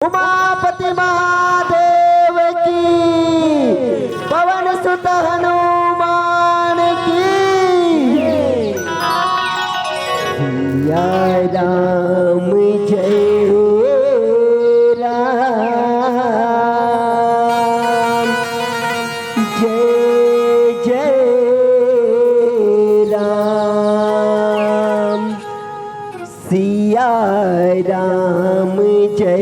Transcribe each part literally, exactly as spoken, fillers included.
उमापति महादेव की, पवन सुत हनुमान की। सिया राम जय राम, जय जय राम। सिया राम जय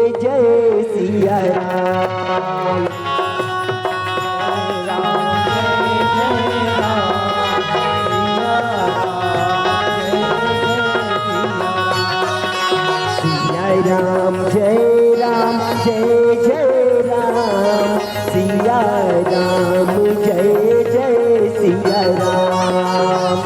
जय सिया राम। सिया राम जय राम जय जय राम। सिया राम जय जय सिया राम।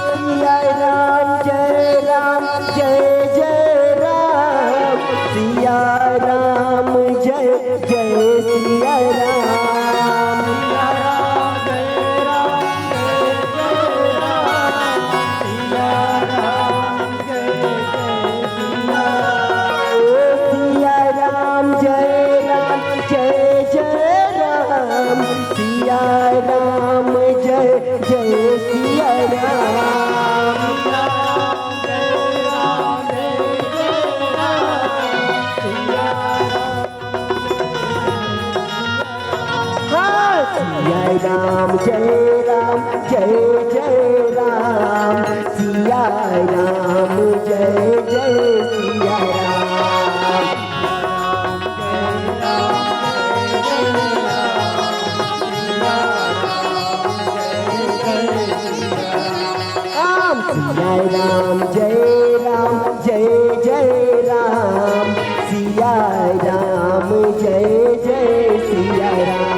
सिया राम जय राम जय जय राम। सिया राम जय जय सिया राम। सिया राम जय राम जय जय राम। सिया राम जय जय सिया राम। हाँ, सिया राम जय राम जय जय राम। सिया राम जय जय सिया राम। राम सिया राम जय राम जय जय राम। सिया राम जय जय सिया राम।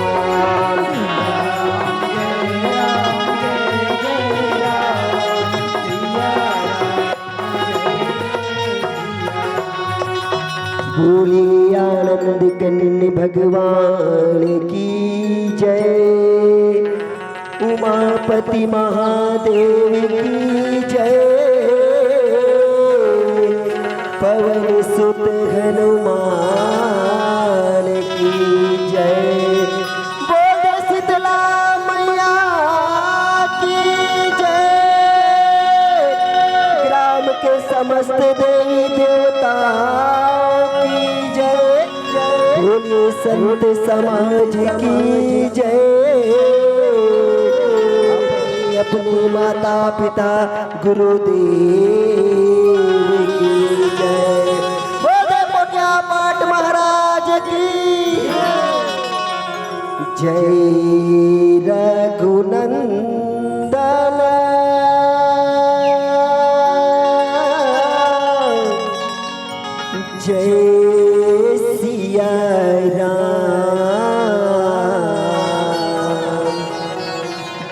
बोलिए आनंद कंद भगवान की जय। उमापति महादेव की जय। पवन सुत हनुमान की जय। बोल दे शीतला मैया की जय। ग्राम के समस्त देवी देवताओं की जय। बोलिए संत समाज की जय। अपने माता पिता गुरुदेव की जय। बोले मोनिया पाट महाराज की जय। रघुनंदन जय सिया राम।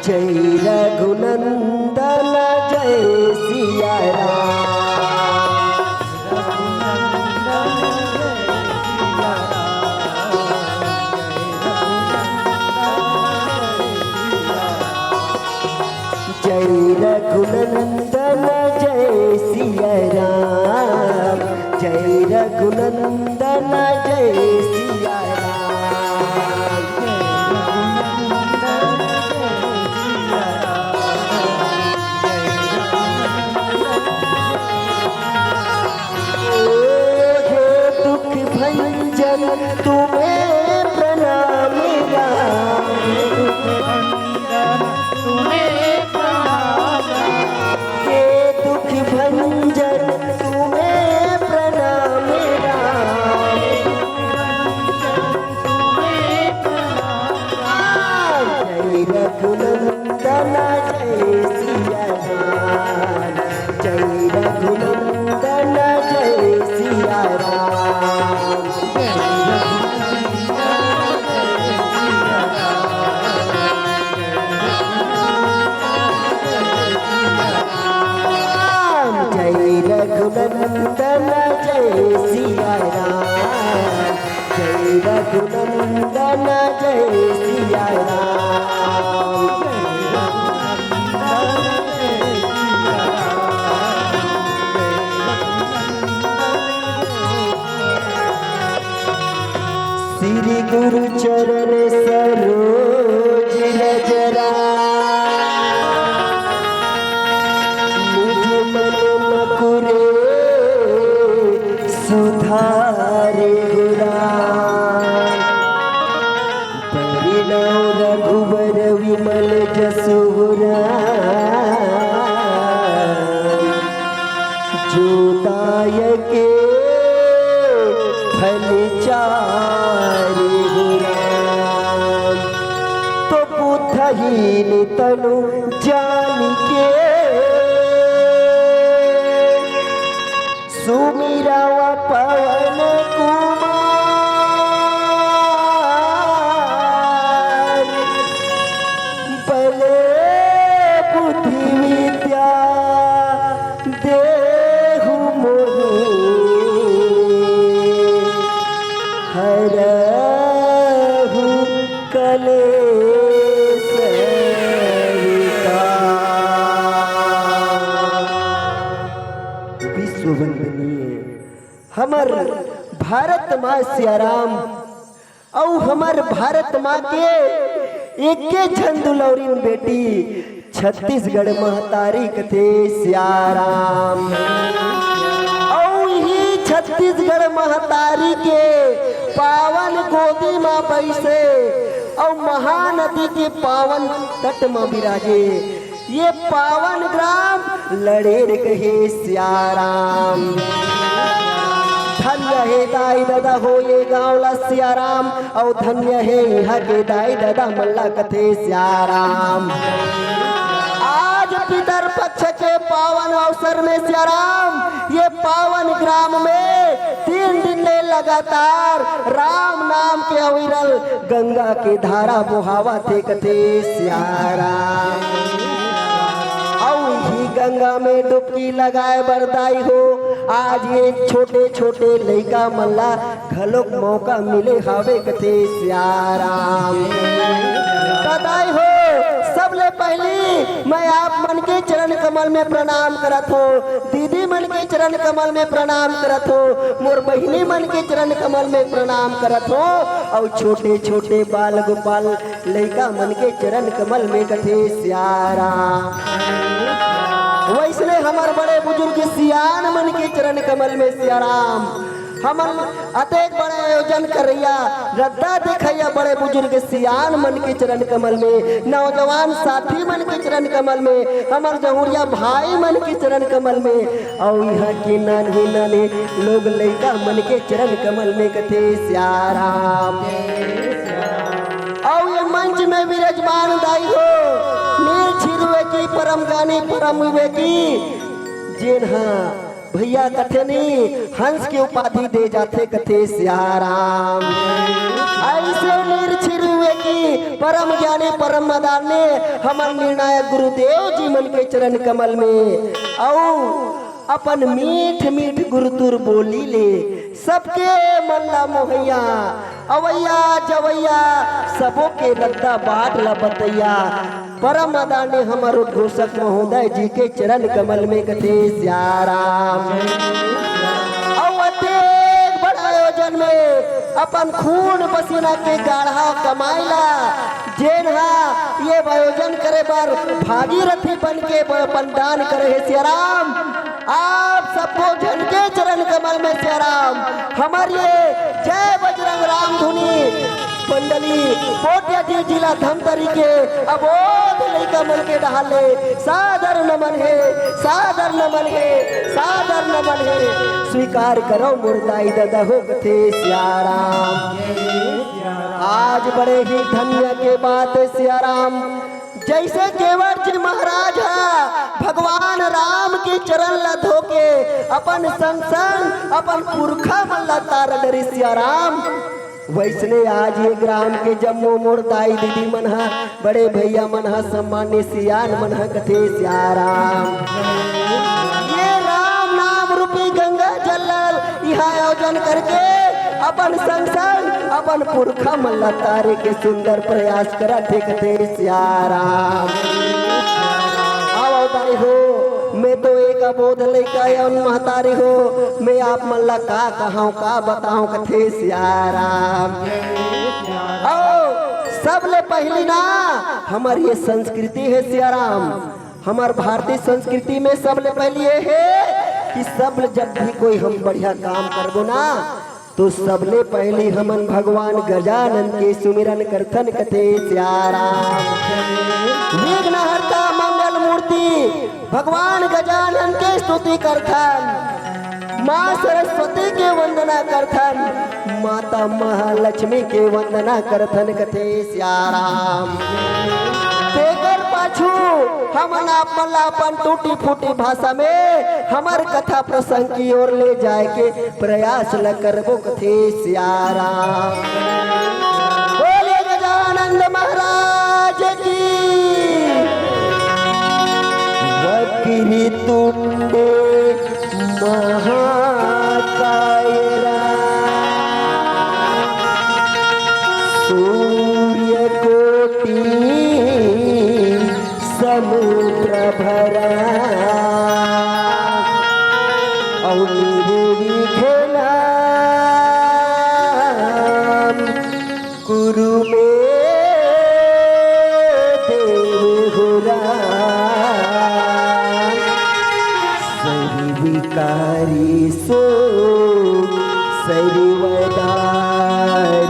जय रघुनंदन जय सिया राम। जय रघुनंदन जय सिया राम। जय रघुनंदन जय सिया राम। हे दुख भंजन तुम्हें प्रणाम राम। हे दुख भंजन तुम्हें प्रणाम राम। जय रघुनंदन जय सिया राम। जय रघुनंदन जय सिया राम। जय रघुनंदन जय सिया राम। जय रघुनंदन जय सिया राम। विमल जसुरा जोताय के फल चारि हो राम। तो बुद्धहीन तनु जान के सुमिरव पवन कुमार। बल बुद्धि विद्या देहु मोहि हरहु कलेस विकार। विश्व वंदनीय हमर भारत माँ सियाराम अउ हमर भारत माँ के एके झन दुलौरिन बेटी छत्तीसगढ़ महतारी कथे सियाराम। अउ ही छत्तीसगढ़ महतारी के पावन गोदी म बइसे अउ महानदी के पावन तट म बिराजे ये पावन ग्राम लड़ेर कहे सियाराम। धन्य हे दाई ददा हो ये गाँव ला सियाराम, अउ धन्य हे इहाँ के दाई ददा मन ला कथे सियाराम। आज पितर पक्ष के पावन अवसर में सियाराम, ये पावन ग्राम में तीन दिन ले लगातार राम नाम के अविरल गंगा के धारा बोहावत हे कथे सियाराम। अउ ही गंगा में डुबकी लगाए बर दाई हो, आज ये छोटे छोटे लइका मन ला घलोक मौका मिले हावे कथे सियाराम। त दाई हो, सबले पहली मैं आप मन के चरण कमल में प्रणाम करत हो, दीदी मन के चरण कमल में प्रणाम करत हो, मोर बहिनी मन के चरण कमल में प्रणाम करत हो, अउ छोटे छोटे बाल गोपाल लइका मन के चरण कमल में कथे सियाराम। वैसने हमर बड़े बुजुर्ग सियान मन के चरण कमल में सियाराम। हमन अतेक बड़े आयोजन करइया, रद्दा देखइया बड़े बुजुर्ग सियान मन के चरण कमल में, नौजवान साथी मन के चरण कमल में, हमर जहुरिया भाई मन के चरण कमल में, अउ इहाँ के नान्हे नान्हे लोग लइका मन के चरण कमल में कथे सियाराम। अउ ये मंच में विराजमान दाई हो, नील छिरुवे की परम ज्ञानी परम विवेकी, जेन हा भैया कथे नी, हंस के उपाधि दे जाथे कथे सियाराम। ऐसे नील छिरुवे की परम ज्ञानी परम आदरणीय हमर निर्णायक गुरुदेव जी मन के चरण कमल में, अउ अपन मीठ मीठ गुरुतुर बोली ले सबके मन ला मोहैया, अवैया जवैया सबो के रद्दा बाट ला बतैया। परम आदरणीय हमर उद्घोषक महोदय जी के चरण कमल में कथे सियाराम। अउ अतेक बड़ा आयोजन में अपन खून पसीना के गाढ़ा कमाई ला, जेन हा ये आयोजन करे बर भागीरथी बन के ब-, अपन दान करे हे सियाराम। आप सबो झन के चरण कमल में सियाराम। हमर ये जय बजरंग राम धुनी मंडली कोटियादीह जिला धमतरी के अबोध लइका मन के डहार ले सादर नमन हे, सादर नमन हे, सादर नमन हे। स्वीकार करो मोर दाई ददा हो कथे सियाराम। आज बड़े ही धन्य के बात हे सियाराम, जैसे केवट जी महाराज हा भगवान राम के चरण ला धोके अपन संग संग अपन पुरखा मन ला तार डरिस सियाराम, वैसने आज ये ग्राम के जम्मो मोर दाई दीदी मन हा, बड़े भैया मन हा, सम्मान्य सियान मन हा कथे सियाराम। ये राम नाम रूपी गंगा जल ला इहाँ आयोजन करके अपन संग संग अपन पुरखा मन ला तारे के सुंदर प्रयास करत हे कथे सियाराम। आओ दाई हो, मैं तो एक अबोध लइका अउ महतारी हो, मैं आप मन ला का कहूँ, का बताऊँ कथे सियाराम। अउ सबले पहली ना हमर ये संस्कृति हे सियाराम, हमर भारतीय संस्कृति में सबले पहली ये हे कि सब जब भी कोई हम बढ़िया काम करबो ना, तो सबले पहिली हमन भगवान गजानन के सुमिरन करथन, कथे सियाराम। विघ्नहर्ता मंगल मूर्ति भगवान गजानन के स्तुति करथन, माँ सरस्वती के वंदना करथन, माता महालक्ष्मी के वंदना करथन, कथे सियाराम। तेकर पाछू हमन आप मन ला अपन टूटी फूटी भाषा में हमर कथा प्रसंग की ओर ले जाए के प्रयास ल करबो, कथे सियाराम। बोले गजानंद महाराज की। वक्रतुंड महाकाय राम, सूर्य कोटि समप्रभरा, अउ निर्विघ्न कुरु मे देव हो राम। सर्वकार्येषु सर्वदा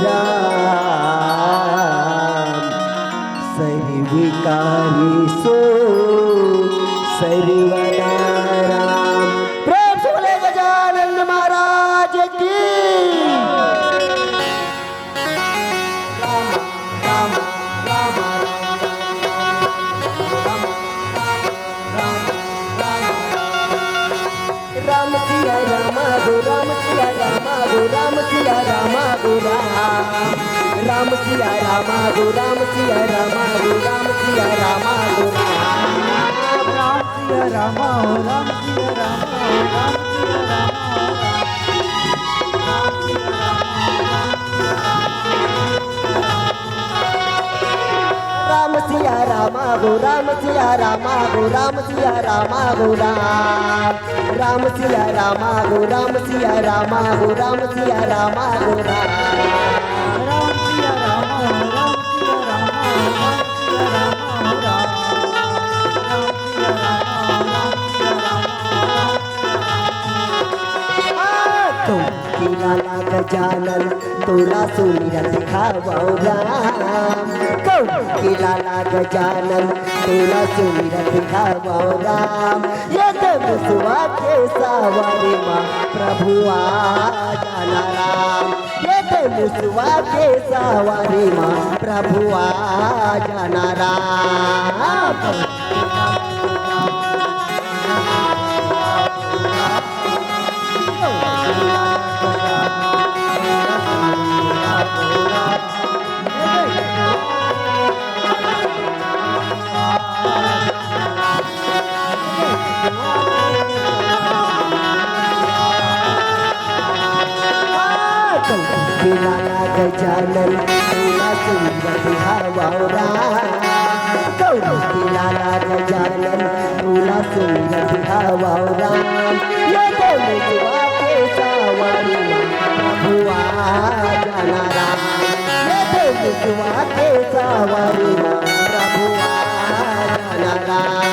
राम, सर्वकार्येषु सर्वदा राम। प्रेम से बोले गजानंद महाराज की। राम सिया रामा गो, राम सिया रामा गो, राम सिया रामा गो राम। राम सिया रामा गो, राम सिया रामा गो, राम सिया रामा गो राम। राम सिया रामा हो, राम सिया रामा हो, राम सिया रामा हो राम। राम सिया रामा गो, राम सिया रामा गो, राम सिया रामा गो राम। राम सिया रामा गो, राम सिया रामा गो, राम सिया रामा गो राम। राम सिया रामा गो, राम सिया रामा गो, राम सिया रामा गो राम। राम सिया रामा गो, राम सिया रामा गो राम। आ, कौन के लाला गजानन तोला सुमिरत हवौ राम, कौन के लाला गजानन तोला सुमिरत हवौ राम। ये ते मुसवा के सवारी मा प्रभु आ जाना राम, ये ते मुसवा के सवारी मा प्रभु आ जाना राम। लाला गजानन तोला सुमिरत हवौ राम, गौरी के लाला गजानन तोला सुमिरत हवौ राम। ये ते मुसवा के सवारी मा प्रभु आ जाना राम, ये ते मुसवा के सवारी मा प्रभु आ जाना राम।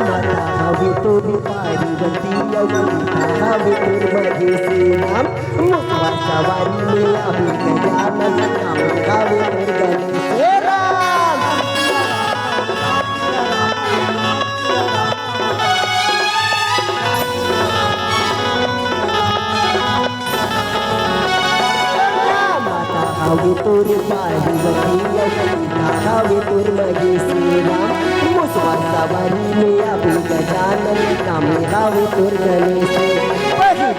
माता हवे तोर पार्वती, अउ पिता हवे तोर महेश राम। मुसवा सवारी में आबे गजानन, नाम हवे तोर गणेश राम। माता हवे तोर पार्वती, पिता हवे तोर महेश राम। मुसवा सवारी में आबे गजानन, नाम हवे तोर गणेश। पहिली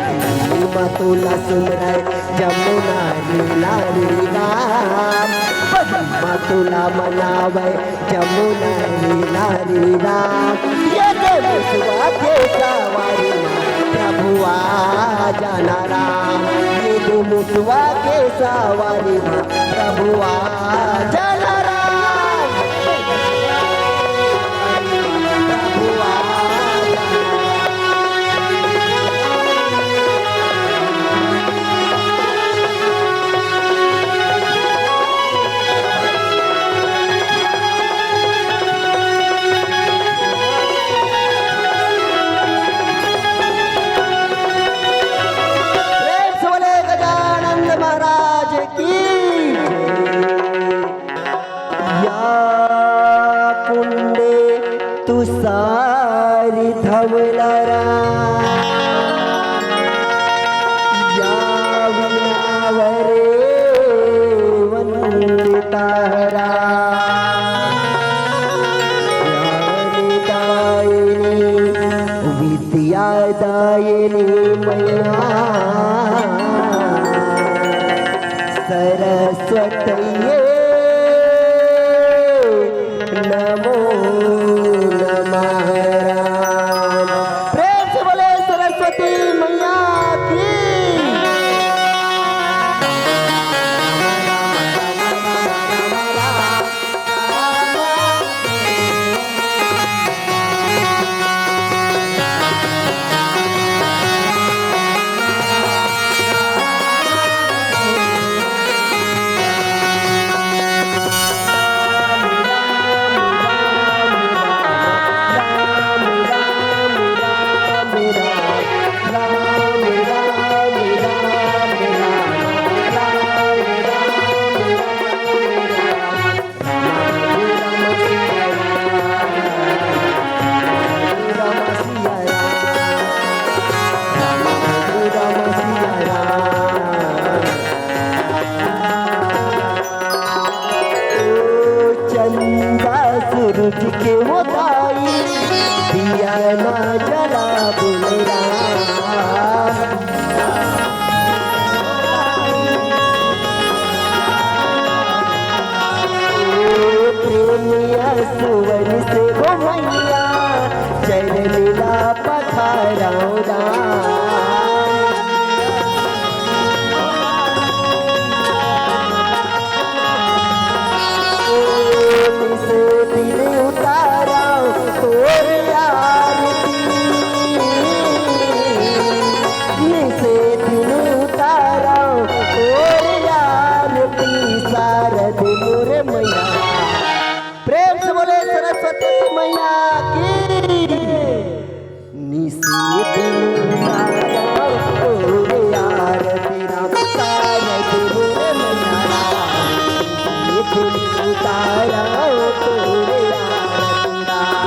तोला सुमरय जमुना रे नारी राम, महिमा तोला मनावय जमुना रे नारी राम। ये दे मुसवा के सवारी मा प्रभु आ जाना राम, ये दे मुसवा के सवारी मा प्रभु आ जाना राम। प्रभु आ जाना राम। प्रेम से बोले गजानंद महाराज की। या कुंडे तुषारी धवलरा, या वीणावरे वंदितारा, या विद्यादायिनी, विद्यादायिनी मैया सरस्वतये नमो नमः राम। प्रेम से बोले सरस्वती मैया की। चंदा सूरज के वो ताई, दिया ना जला बोले राम। प्रेमिया सुवन से वो मैया, चरण ला पखारौं राम। निसे दिन उतारौं तोर आरती, निसे दिन उतारौं तोर आरती, शारद मोर मैया। प्रेम से बोले सरस्वती मैया की। निसे दिन उतारौं तोर आरती राम, शारद मोर मैया। निसे दिन उतारौं तोर आरती राम।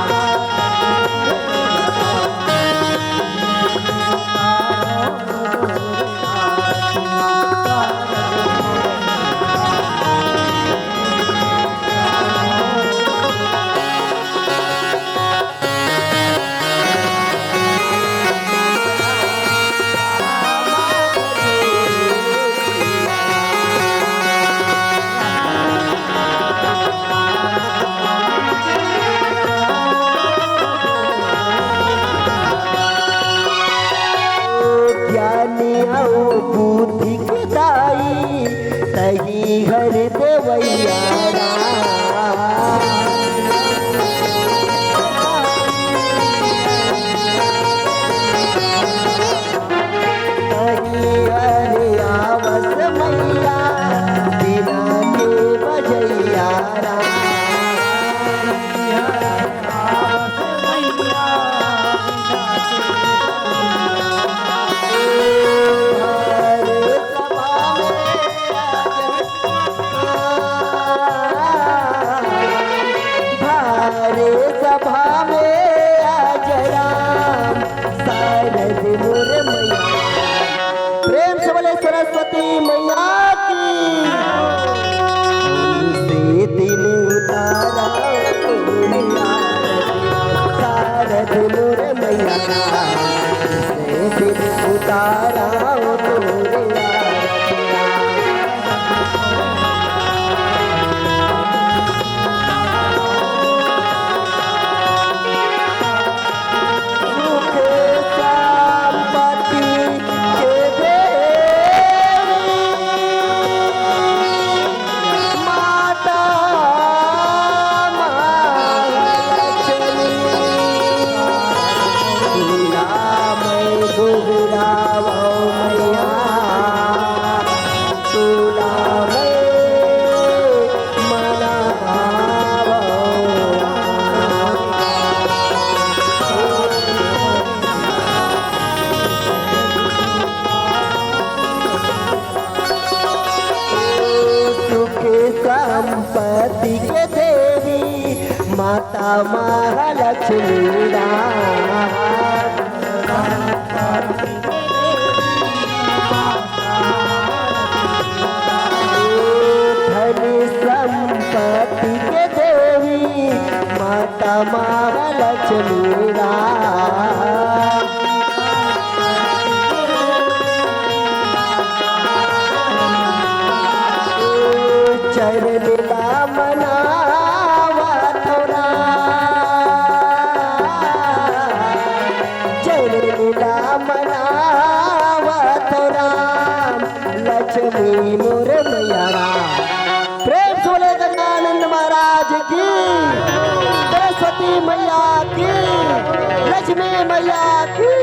के देवी माता महालक्ष्मी राम। धन संपत्ति के देवी माता महालक्ष्मी राम। चरण ला मनावत हो राम, चरण ला मनावत हो राम, लक्ष्मी मोर मैया राम। प्रेम से बोले गजानंद महाराज की, सरस्वती मैया की, लक्ष्मी मैया की।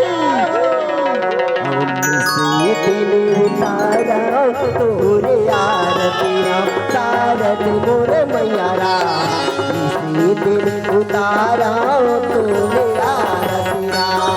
हम से दिन उतारा तोरे आरती राम, शारद मोर मैया राम। इसी दिन उतारा तोरे आरती राम।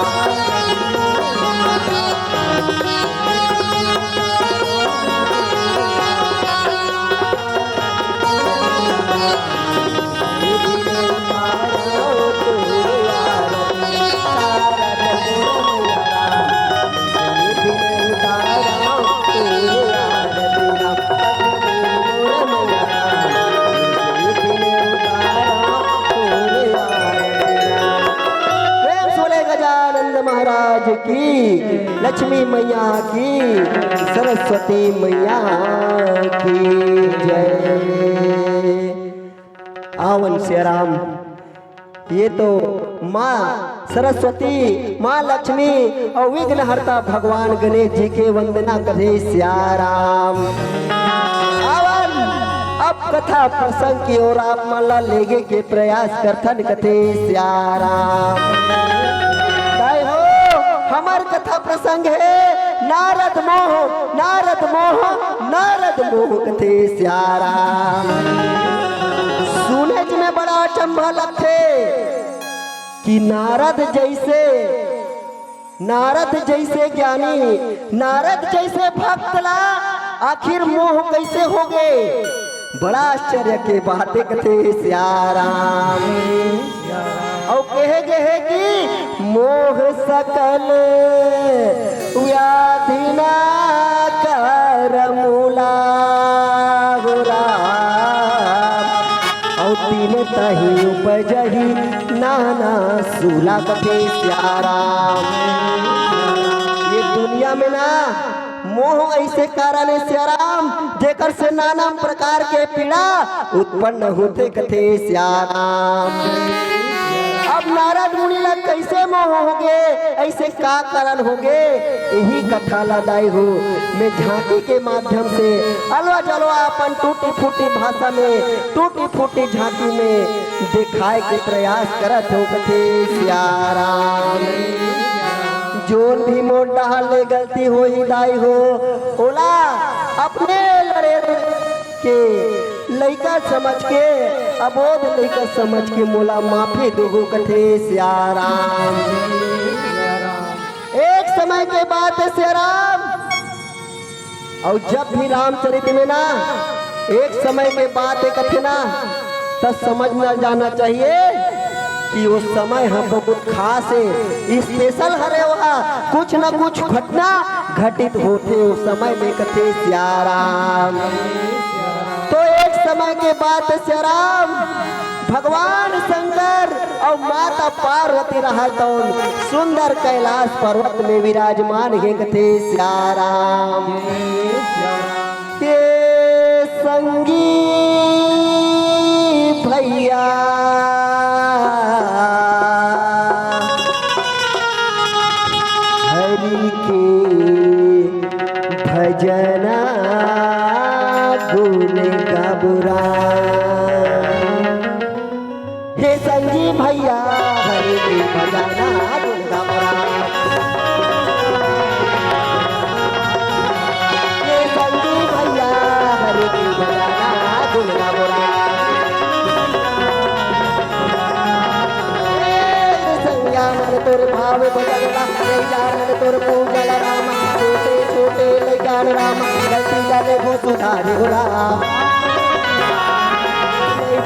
प्रेम से बोले गजानंद महाराज की, लक्ष्मी मैया की, सरस्वती मैया की जय। आवन सियाराम, ये तो माँ सरस्वती, माँ लक्ष्मी अउ विघ्नहर्ता भगवान गणेश जी के वंदना करे सियाराम। आवन, अब कथा प्रसंग की ओर आप मन ला लेगे के प्रयास करथन कथे सियाराम। ताई हो, हमर कथा प्रसंग हे नारद मोह, नारद मोह, नारद मोह कथे सियाराम। सुने में बड़ा अचंभा लगथे कि नारद जैसे, नारद जैसे ज्ञानी, नारद जैसे भक्त ला आखिर मोह कैसे होगे? बड़ा आश्चर्य के बात कथे सियाराम। अउ कहे गे हे कि मोह सकल व्याधि ना कर मूला हो राम। अउ तीन तही उपजही नाना सूला कथे सियाराम। ये दुनिया में ना मोह ऐसे कारण हे सियाराम, जेकर से नाना प्रकार के पीड़ा उत्पन्न होथे कथे सियाराम। अब नारद मुनि ला कैसे मोह होगे, ऐसे का कारण होगे, यही कथा ला दाई हो मैं झांकी के माध्यम से अलवा जलवा अपन टूटी फूटी भाषा में, टूटी फूटी झांकी में दिखाए के प्रयास करत हो कथे सियाराम। जोन भी मोर डहार ले गलती होही दाई हो, ओला अपने लड़े के लइका समझ के, अबोध लइका समझ के मोला माफी देहू कथे सियाराम। एक समय के बात हे सियाराम, अउ जब भी रामचरित में ना एक समय के बात हे कथे ना, त समझना जाना चाहिए कि वो समय ह बहुत खास हे, स्पेशल हरे। वह कुछ न कुछ घटना घटित होथे वो समय में कथे सियाराम। तो एक समय के बात हे सियाराम, भगवान शंकर अउ माता पार्वती रहय तौन सुंदर कैलाश पर्वत में विराजमान हे कथे सियाराम। के संगी भैया हरि के भजना गुण गाबुरा। हे संगी भैया हरि के भजना गुण गाबुरा। हे संगी भैया हरि के भजना गुण गाबुरा। हे संज्ञा मन तोर भाव बदलना, हे जान मन तोर पूजल राम, छोटे छोटे लइकान राम, गलती जाने हो सुधारे हो राम।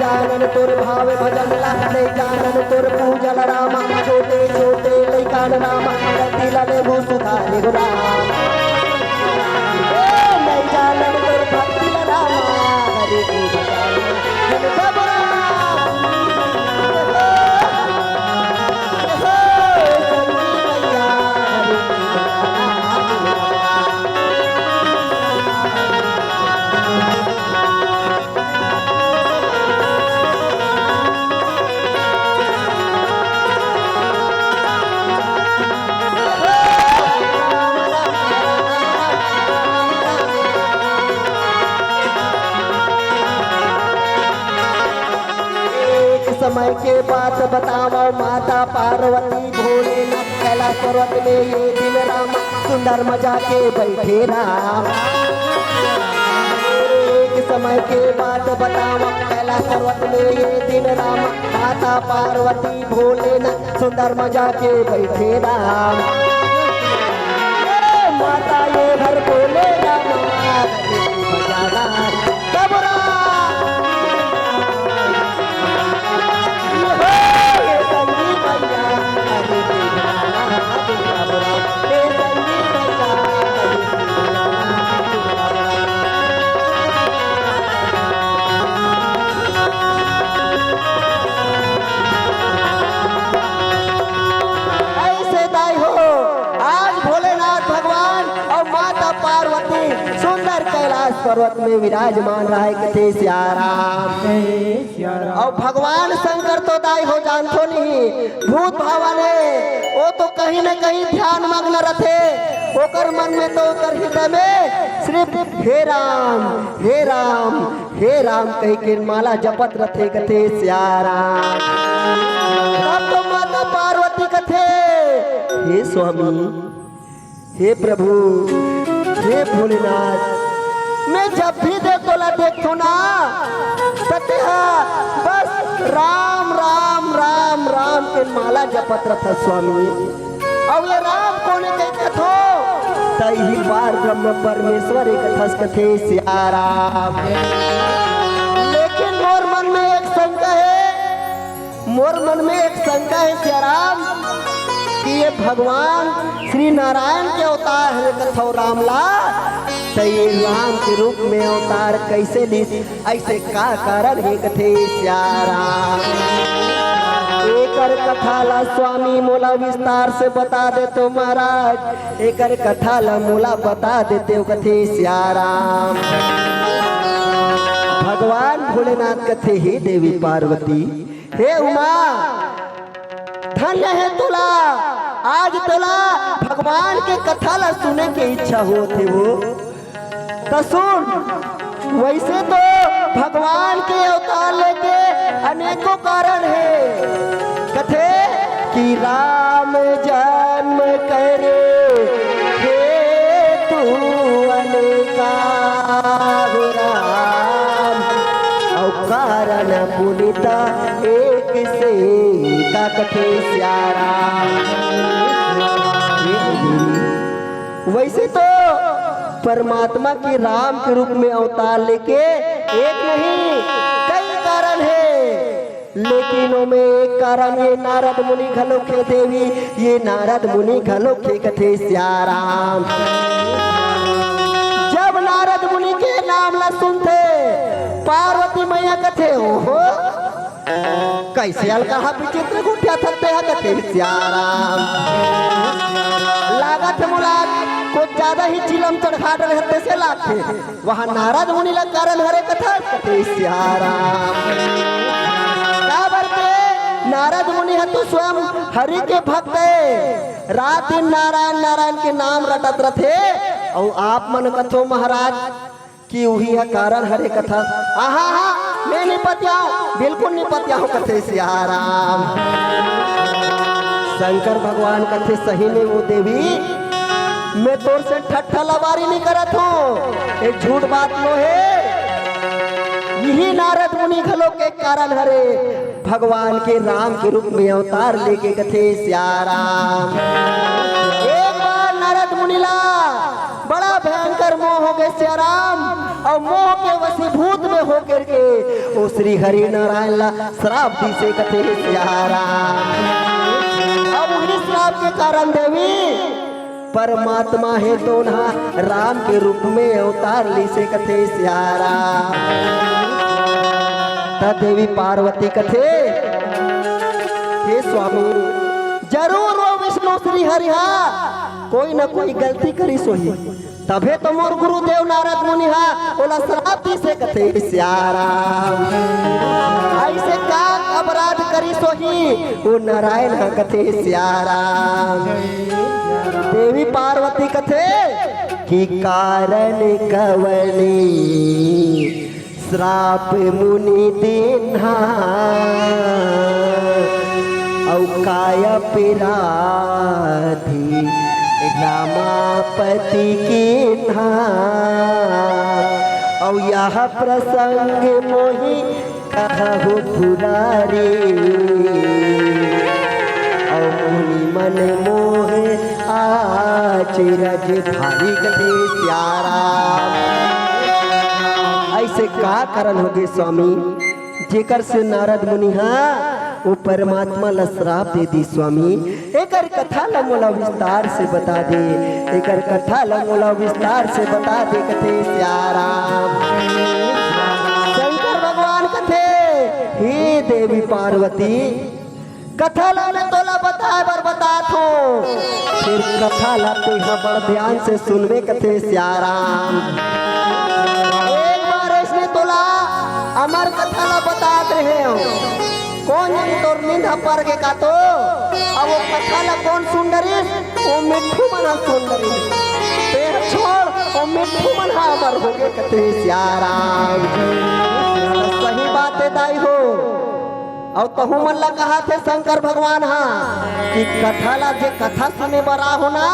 जानन तोर भाव भजन ला, नहीं जानन तोर पूजन रामा। छोटे छोटे लइकान रामा, गति ला लेबू सुधारे हो रामा। ए, नहीं जानन तोर भक्ति ला रामा, हरे को भजाना, हरे बाबा। एक समय के बात बतावव, माता पार्वती भोलेनाथ कैलाश पर्वत में ये दिन राम सुंदर मजा के बैठे राम। एक समय के बात बतावव, कैलाश पर्वत में ये दिन राम माता पार्वती भोलेनाथ सुंदर मजा के बैठे राम। ए माता ये घर बोले राम, बजाना तबला। ये हो, ये संगीत भैया, अरे ये संगीत भैया, ऐसे दाई हो, आज भोलेनाथ भगवान और माता पार्वती सुंदर कैलाश पर्वत में विराजमान रहे कथे सियाराम। और भगवान शंकर तो दाई हो जानथो नहीं, भूत भावन हे, वो तो कहीं न कहीं ध्यान मग्न रथे। ओकर मन में तो ओकर हृदय में सिर्फ हे राम, हे राम, हे राम कहि के माला जपत रथे कथे सियाराम। तब तो माता पार्वती कथे, हे स्वामी, हे प्रभु, हे भोलेनाथ, मैं जब भी देख तोला देखथो ना, त तेहा बस राम, राम, राम, राम के माला जपत रथा स्वामी। अउ ये राम कोने के कथो? तही पार ब्रह्म परमेश्वर एक कथस कथे सियाराम। लेकिन मोर मन में एक शंका हे, मोर मन में एक शंका हे सियाराम, कि ये भगवान श्री नारायण के अवतार हे कथो राम ला, त ये राम के रूप में अवतार कैसे लीस? ऐसे का कारण हे कथे सियाराम? एकर कथा ला स्वामी मोला विस्तार से बता देतो महाराज, एकर कथा ला मोला बता देते हो कथे सियाराम। भगवान भोलेनाथ कथे, हे देवी पार्वती, हे उमा, धन्य हे तोला, आज तोला भगवान के कथा ला सुने के इच्छा होत हे वो। त सुन, वैसे तो भगवान के अवतार लेके अनेकों कारण हे। कथे कि राम जन्म करे हेतु अनेका राम, अउ कारण पुनिता एक से का कथे सियाराम। वैसे तो परमात्मा के राम के रूप में अवतार लेके एक नहीं, कई कारण हे, लेकिन ओमे एक कारण ये नारद मुनि घलोक हे देवी, ये नारद मुनि घलोक हे कथे सियाराम। जब नारद मुनि के नाम ला सुनथे, पार्वती मैया कथे, "ओहो, कैसे अलकरहा विचित्र गोठियाथस तेहा कथे सियाराम। लागत हे मोला कुछ ज्यादा ही चिलम चढ़ा डरे हस तइसे लागथे।" वहाँ नारद मुनि ला कारण हरे कथस कथे सियाराम। काबर के नारद मुनि ह तो स्वयं हरि के भक्त हे, रात दिन नारायण नारायण के नाम रटत रथे। अउ आप मन कथो महाराज कि उही ह कारण हरे कथस। आहा हा, मैं नहीं पतियाव, बिल्कुल नहीं पतियाव कथे सियाराम। शंकर भगवान कथे, सही में वो देवी, मैं तोर से ठट्ठा लबारी नहीं करत हों, एक झूठ बात नो हे। यही नारद मुनि घलो के कारण हरे, भगवान के राम के रूप में अवतार लेके कथे सियाराम। एक बार नारद मुनि ला बड़ा भयंकर मोह हो गए सियाराम, अउ मोह के वशीभूत में होकर के ओ श्री हरि नारायण ला श्राप दिसे कथे सियाराम। अब उही श्राप के कारण देवी परमात्मा हे तो ना राम के रूप में अवतार लिसे कथे सियाराम। त देवी पार्वती कथे, हे स्वामी, जरूर वो विष्णु श्री हरि हा कोई ना कोई गलती करिस होही, तभे तो मोर गुरुदेव नारद मुनि हा ओला श्राप दिसे कथे सियाराम। ऐसे का अपराध करिस होही ओ नारायण हा कथे सियाराम। देवी पार्वती कथे कि कारण कवने श्राप मुनि दीन्हा, अउ काय अपराधी रमापति कीन्हा। अउ यह प्रसंग मोहि कहहु पुरारी, अउ मुनि मन मोहे आचरज भारी कथे सियाराम। ऐसे का कारण होगे स्वामी, जेकर से नारद मुनि हा वो परमात्मा ला श्राप दे दी स्वामी। एकर कथा ला मोला विस्तार से बता दे, एकर कथा ला मोला विस्तार से बता दे कथे सियाराम। शंकर भगवान कथे, हे देवी पार्वती, कथा ला मैं तोला बताए बर बतात हों, फेर कथा ला तेहा बड़ ध्यान से सुनबे कथे सियाराम। एक बार अइसने तोला अमर कथा ला बतात रहेंव, कोन जनी तोर नींद ह पर गे का तो, अब वो कथा ला कोन सुन डरिस, वो मिट्ठू मन ह सुन डरिस। तेहा छोड़, वो मिट्ठू मन ह अमर होगे कथे सियाराम। सही बात हे दाई हो। अउ तहू मन ला कहाथे शंकर भगवान हा कि कथा ला जे कथा सुने बर आहो ना,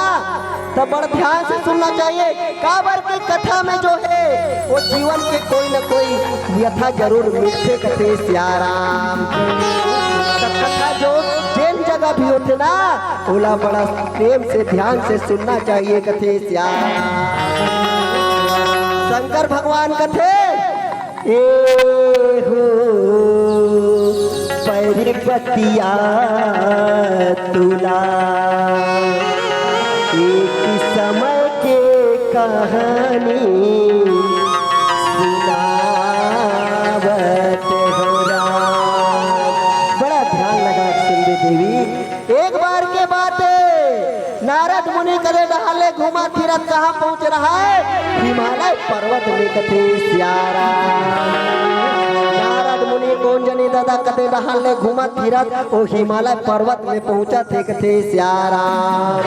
त बड़ ध्यान से सुनना चाहिए, काबर के कथा में जो हे वो जीवन के कोई न कोई व्यथा जरूर मिलथे कथे सियाराम। त कथा जो जेन जगह भी होथे ना, ओला बड़ा प्रेम से ध्यान से सुनना चाहिए कथे सियाराम। शंकर भगवान कथे, ए हो परिपतिया तुला, एक समय के कहानी सुनावत हो राम। बड़ा ध्यान लगा के सुनबे देवी, एक बार के बात हे, नारद मुनि कदे डहार ले घूमत फिरत कहाँ पहुँच रहा है? हिमालय पर्वत में कथे सियाराम। नारद मुनि कोन जनी दादा कदे डहार ले घूमत फिरत ओ हिमालय पर्वत में पहुँचत हे कथे सियाराम।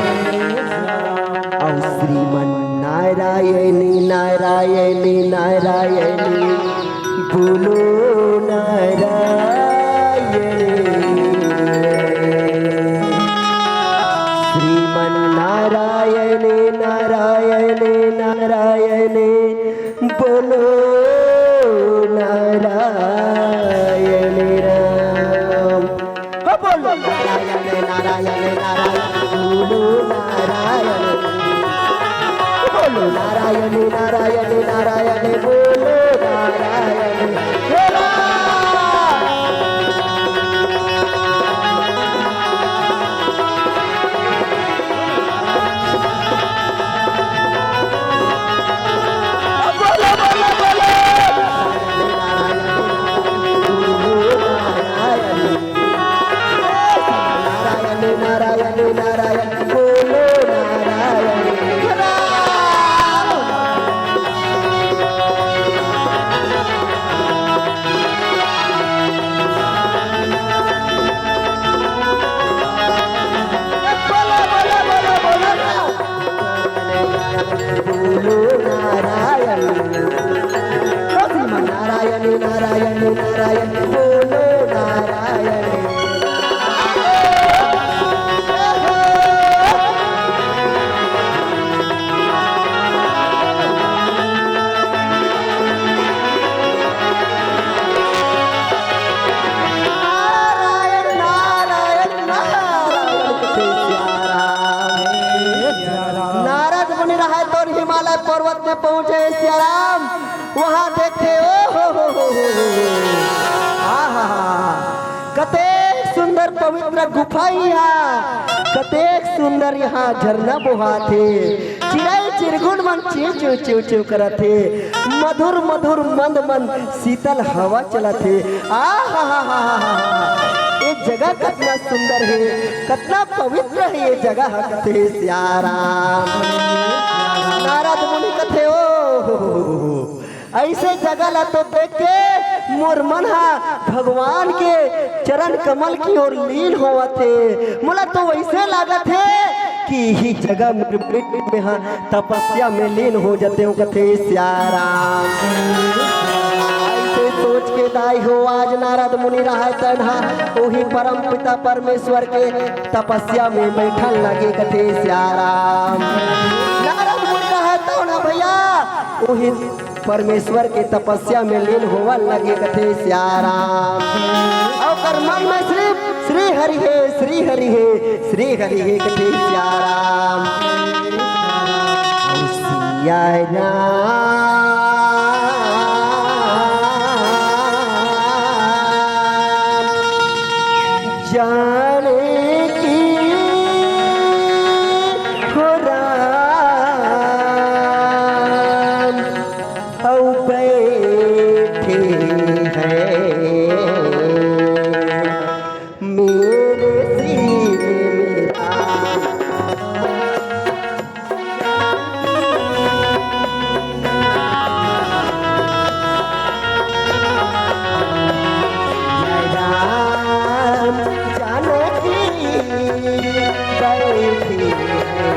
अउ श्रीमन नारायणी नारायणी नारायणी बोलो नारायण। श्रीमन नारायण नारायण नारायण बोलो नारायण राम। हो बोलो नारायण नारायण नारायण बोलो नारायण। बोलो नारायण नारायण नारायण बोलो नारायण। हे राम। बोलो, बोलो, बोलो। नारायण नारायण नारायण बोलो नारायण। बोलो नारायण। श्रीमन नारायण नारायण नारायण बोलो नारायण। नारायण नारायण नारायण। नारद मुनि रहे तो हिमालय पर्वत में पहुंचे सियाराम। कतेक सुंदर पवित्र गुफा इहाँ, कतेक सुंदर इहाँ झरना बोहात हे। चिरई चिरगुन मन चिव चिव चिव चिव करत हे। मधुर मधुर मंद मंद शीतल हवा चलत हे। आ हा हा हा हा हा हा। ये जगह कतना सुंदर हे, कतना पवित्र हे ये जगह ह, कथे सियाराम। नारद मुनि कथे, ओ हो हो हो हो हो। अइसे जगह ला तो देख के मोर मन हा भगवान के चरण कमल की ओर लीन होवत हे। मोला तो वइसे लागत हे कि इही जगह मोर बेटी में हा तपस्या में लीन हो जतेंव, कथे सियाराम। अइसे सोच के दाई हो, आज नारद मुनि रहय तन हा उही परम पिता परमेश्वर के तपस्या में बैठन लगे, कथे सियाराम। नारद मुनि रहय तन हा भैया उही परमेश्वर के तपस्या में लीन होवन लगे, कथे सियाराम। अउ ओकर मन में सिरिफ श्री हरि हे, श्री हरि हे, श्री हरि हे, कथे सियाराम। सिया राम जानकी हो राम, अउ बैठे हैं मेरे सीने में राम। राम जानकी बैठी है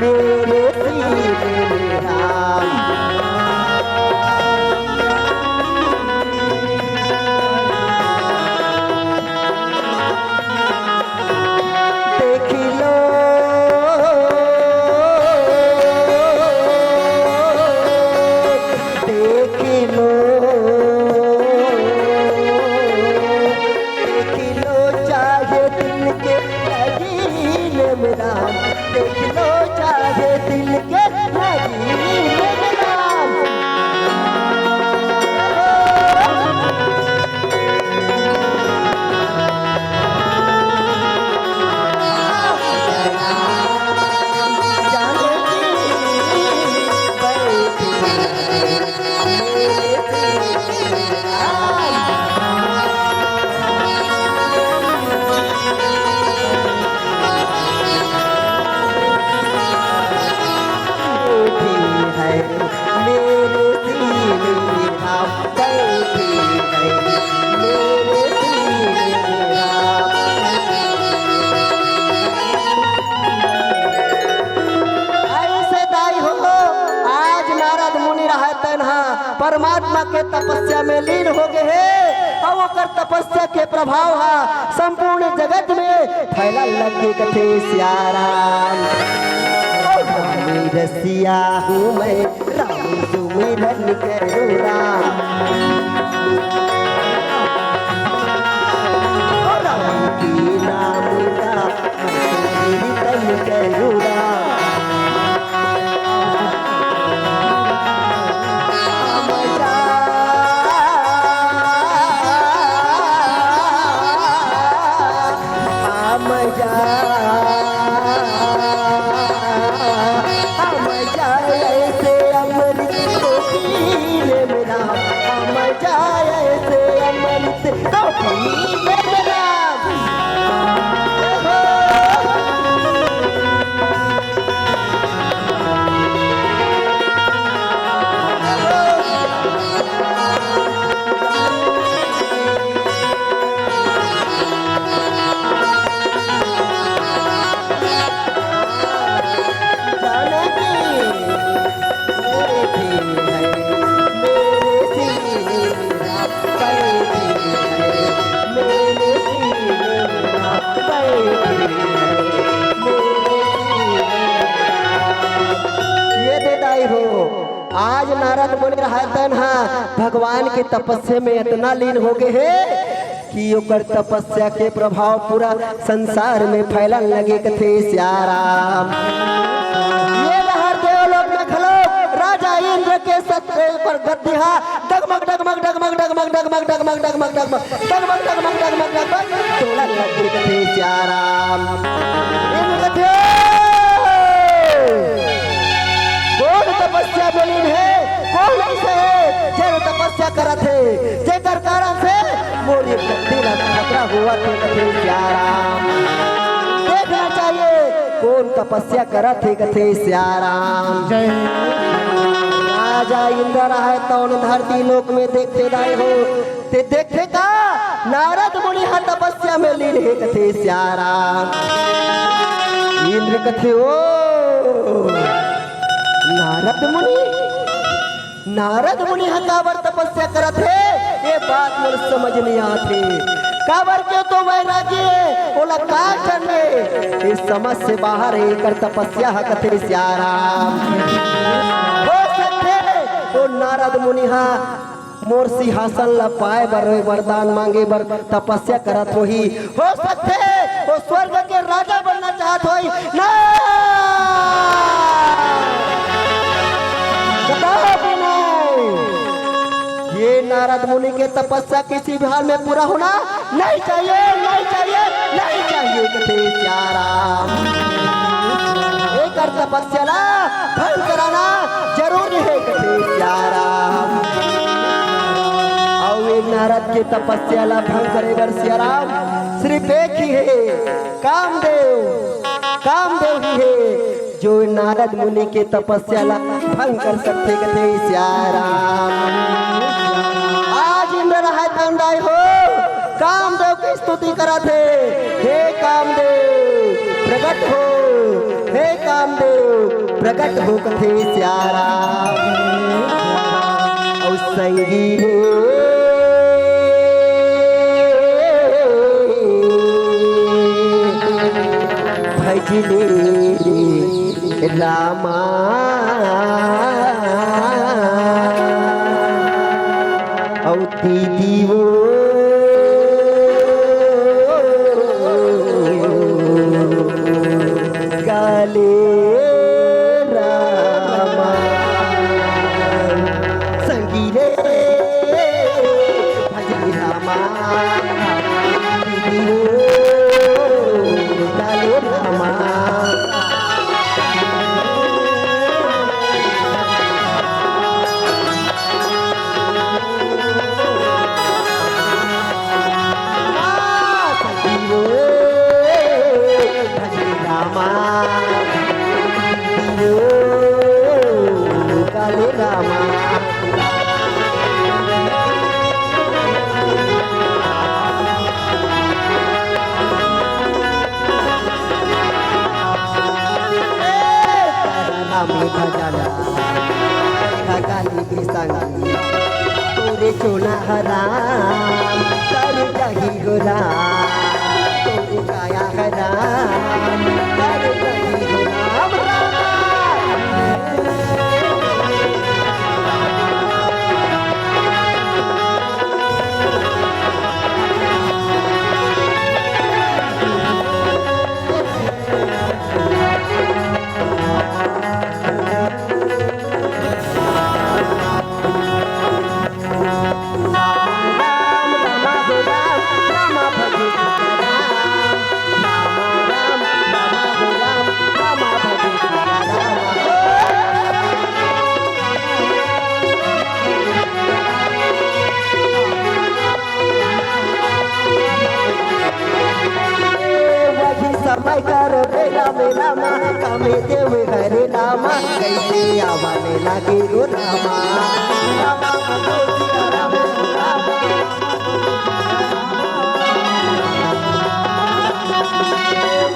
मेरे सीने में राम। देख लो, देख लो, देख लो, चाहे दिल के नगीने में राम। देख लो, चाहे दिल के नगीने में राम। अइसे दाई हो, आज नारद मुनि रहय तन हा परमात्मा के तपस्या में लीन हो गे हे, अउ ओकर तपस्या के प्रभाव हा संपूर्ण जगत में फैलन लग गे, कथे सियाराम। ओ राम रसिया हूँ मैं, राम सुमिरन करूँ राम। ओ राम के नाम का कीर्तन करूँ राम। आम जा, आम जा, आम जा, अइसे अमृत को पी ले मेरा, आम जा, अइसे अमृत को पी ले मेरा। ये दे दाई हो, आज नारद मुनि रहय तन हा भगवान के तपस्या में इतना लीन हो गे हे कि ओकर तपस्या के प्रभाव पूरा संसार में फैलन लगे, कथे सियाराम। ये डहर देवलोक में घलो राजा इंद्र के सत्य पर गद्दी हा डगमग, डगमग, डगमग, डगमग, डगमग, डगमग, डगमग, डगमग, डगमग, डगमग, डगमग, डगमग, डगमग, सियाराम। इंद्र कथे, कोन तपस्या में लीन हे, कोन अइसे हे, जेन तपस्या करत हे, जेकर कारण से मोर ये धरती ला खतरा होवत हे, कथे सियाराम। देखना चाहिए, कोन तपस्या करत हे, कथे सियाराम। जय। राजा इंद्र हे, तौन धरती लोक में देखथे दाई हो, ते देखथे का, नारद मुनि ह तपस्या में लीन हे, कथे सियाराम। इंद्र कथे, "ओ, नारद मुनि, नारद मुनि ह काबर तपस्या करत हे? ये बात मोर समझ नइ आत हे। काबर के तो वैरागी हे, ओला का करने? ये समझ से बाहर हे एकर तपस्या ह," कथे सियाराम। हो सकथे, ओ नारद मुनि ह मोर सिंहासन ला पाए बर, वरदान मांगे बर तपस्या करत होही। हो सकथे, वो स्वर्ग के राजा बनना चाहत होही। ना! कदापि नहीं। ये नारद मुनि के तपस्या किसी भी हाल में पूरा होना नहीं चाहिए, नहीं चाहिए, नहीं चाहिए, कथे सियाराम। एकर तपस्या ला भंग कराना जरूरी हे, कथे सियाराम। अउ ए नारद के तपस्या ला भंग करे बर सियाराम सिर्फ एक ही हे, कामदेव, कामदेव ही हे। जो नारद मुनि के तपस्या ला भंग कर सकथे, कथे सियाराम। आज इंद्र हे तौन दाई हो, कामदेव के स्तुति करत हे, "हे कामदेव, प्रकट हो, हे कामदेव, प्रकट हो," कथे सियाराम। अउ संगी रे, भजले रे रामा, अउ दीदी वो गाले रामा, संगी रे भजले रामा, दीदी वो गाले रामा। राम भजन भगनी के संग तोरे चोला हराम तर जाही हो राम, तोरे काया हराम तर जाही हो राम, राम। वही समय कर बेला मेला मा, कामे देवे हरे नामा, कैसे आवाने लागे रो रामा।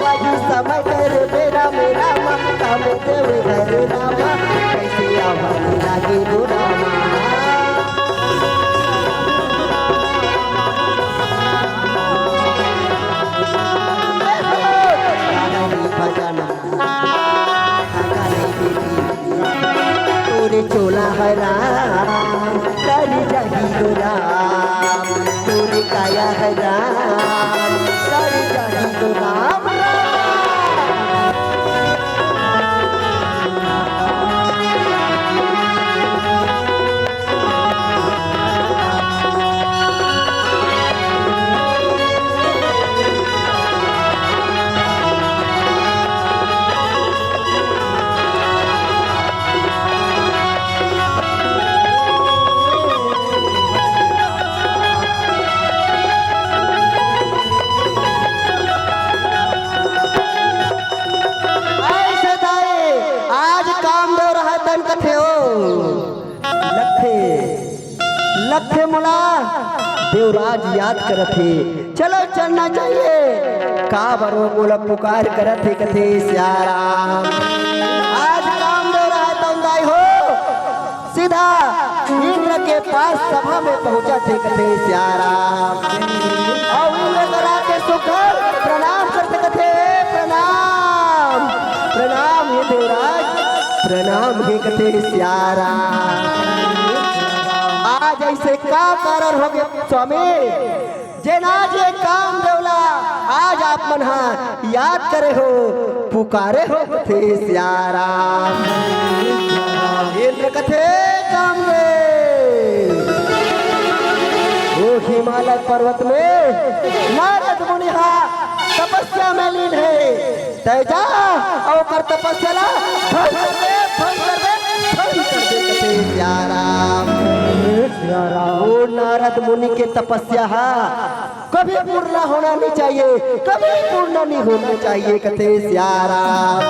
वही समय कर बेला मेला मा, कामे देवे हरे नामा, कैसे आवाने लागे रो रामा। तोरे चोला हराम तर जाही हो राम, तोरे काया हराम तर जाही हो राम, राम। थे मोला देवराज याद करत हे, चलो चलना चाहिए। काबर ओ मोला पुकार करत हे, कथे सियाराम। आज कामदेव रहत हे दाई हो, सीधा इंद्र के पास सभा में पहुंचत हे, कथे सियाराम। अउ इंद्र करा के सुकर प्रणाम करत हे, कथे प्रणाम, प्रणाम हे देवराज, प्रणाम हे, कथे सियाराम। आज ऐसे का कारण हो गया स्वामी, जेन आज ये कामदेव ला आज आप मन हा याद करे हो, पुकारे हो, कथे सियाराम। इंद्र कथे कामदेव, ओ हिमालय पर्वत में नारद मुनि हा तपस्या में लीन हे। तैं जा अउ ओकर तपस्या ला भंग कर दे, भंग कर दे, भंग कर दे, कथे सियाराम। ओ नारद मुनि के तपस्या हा कभी पूर्ण होना नहीं चाहिए, कभी पूर्ण नहीं होना चाहिए, कथे सियाराम।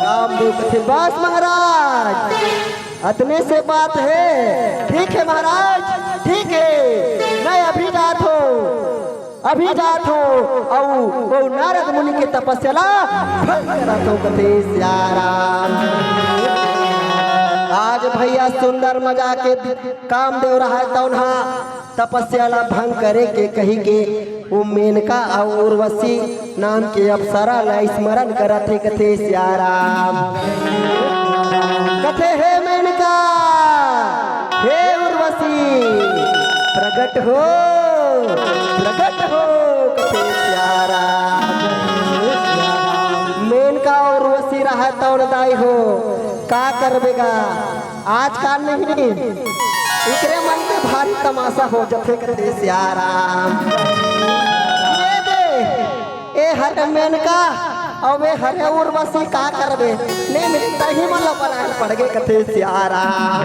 कामदेव कथे, बस महाराज, अतने से बात हे। ठीक हे महाराज, ठीक हे, मैं अभी जात हों, अभी जात हों, अउ ओ नारद मुनि के तपस्या ला भंग करत हों, कथे सियाराम। आज भैया सुंदर मजा के कामदेव रहय तउन हा तपस्या ला भंग करे के कहि के ओ मेनका अउ उर्वशी नाम के अप्सरा ला स्मरण करत हे, कथे सियाराम। कथे, हे मेनका, हे उर्वशी, प्रगट हो, प्रगट हो, कथे सियाराम। मेनका अउ उर्वशी रहय तउन दाई हो, का करबे गा? आजकल नहीं, इकरे मन में भारी तमाशा हो जथे, कथे सियाराम। ये दे, ए हरे मेनका, अउ ए हरे उर्वशी का करबे? नहीं मिली, तही मन ला बनाए पड़ गे, कथे सियाराम।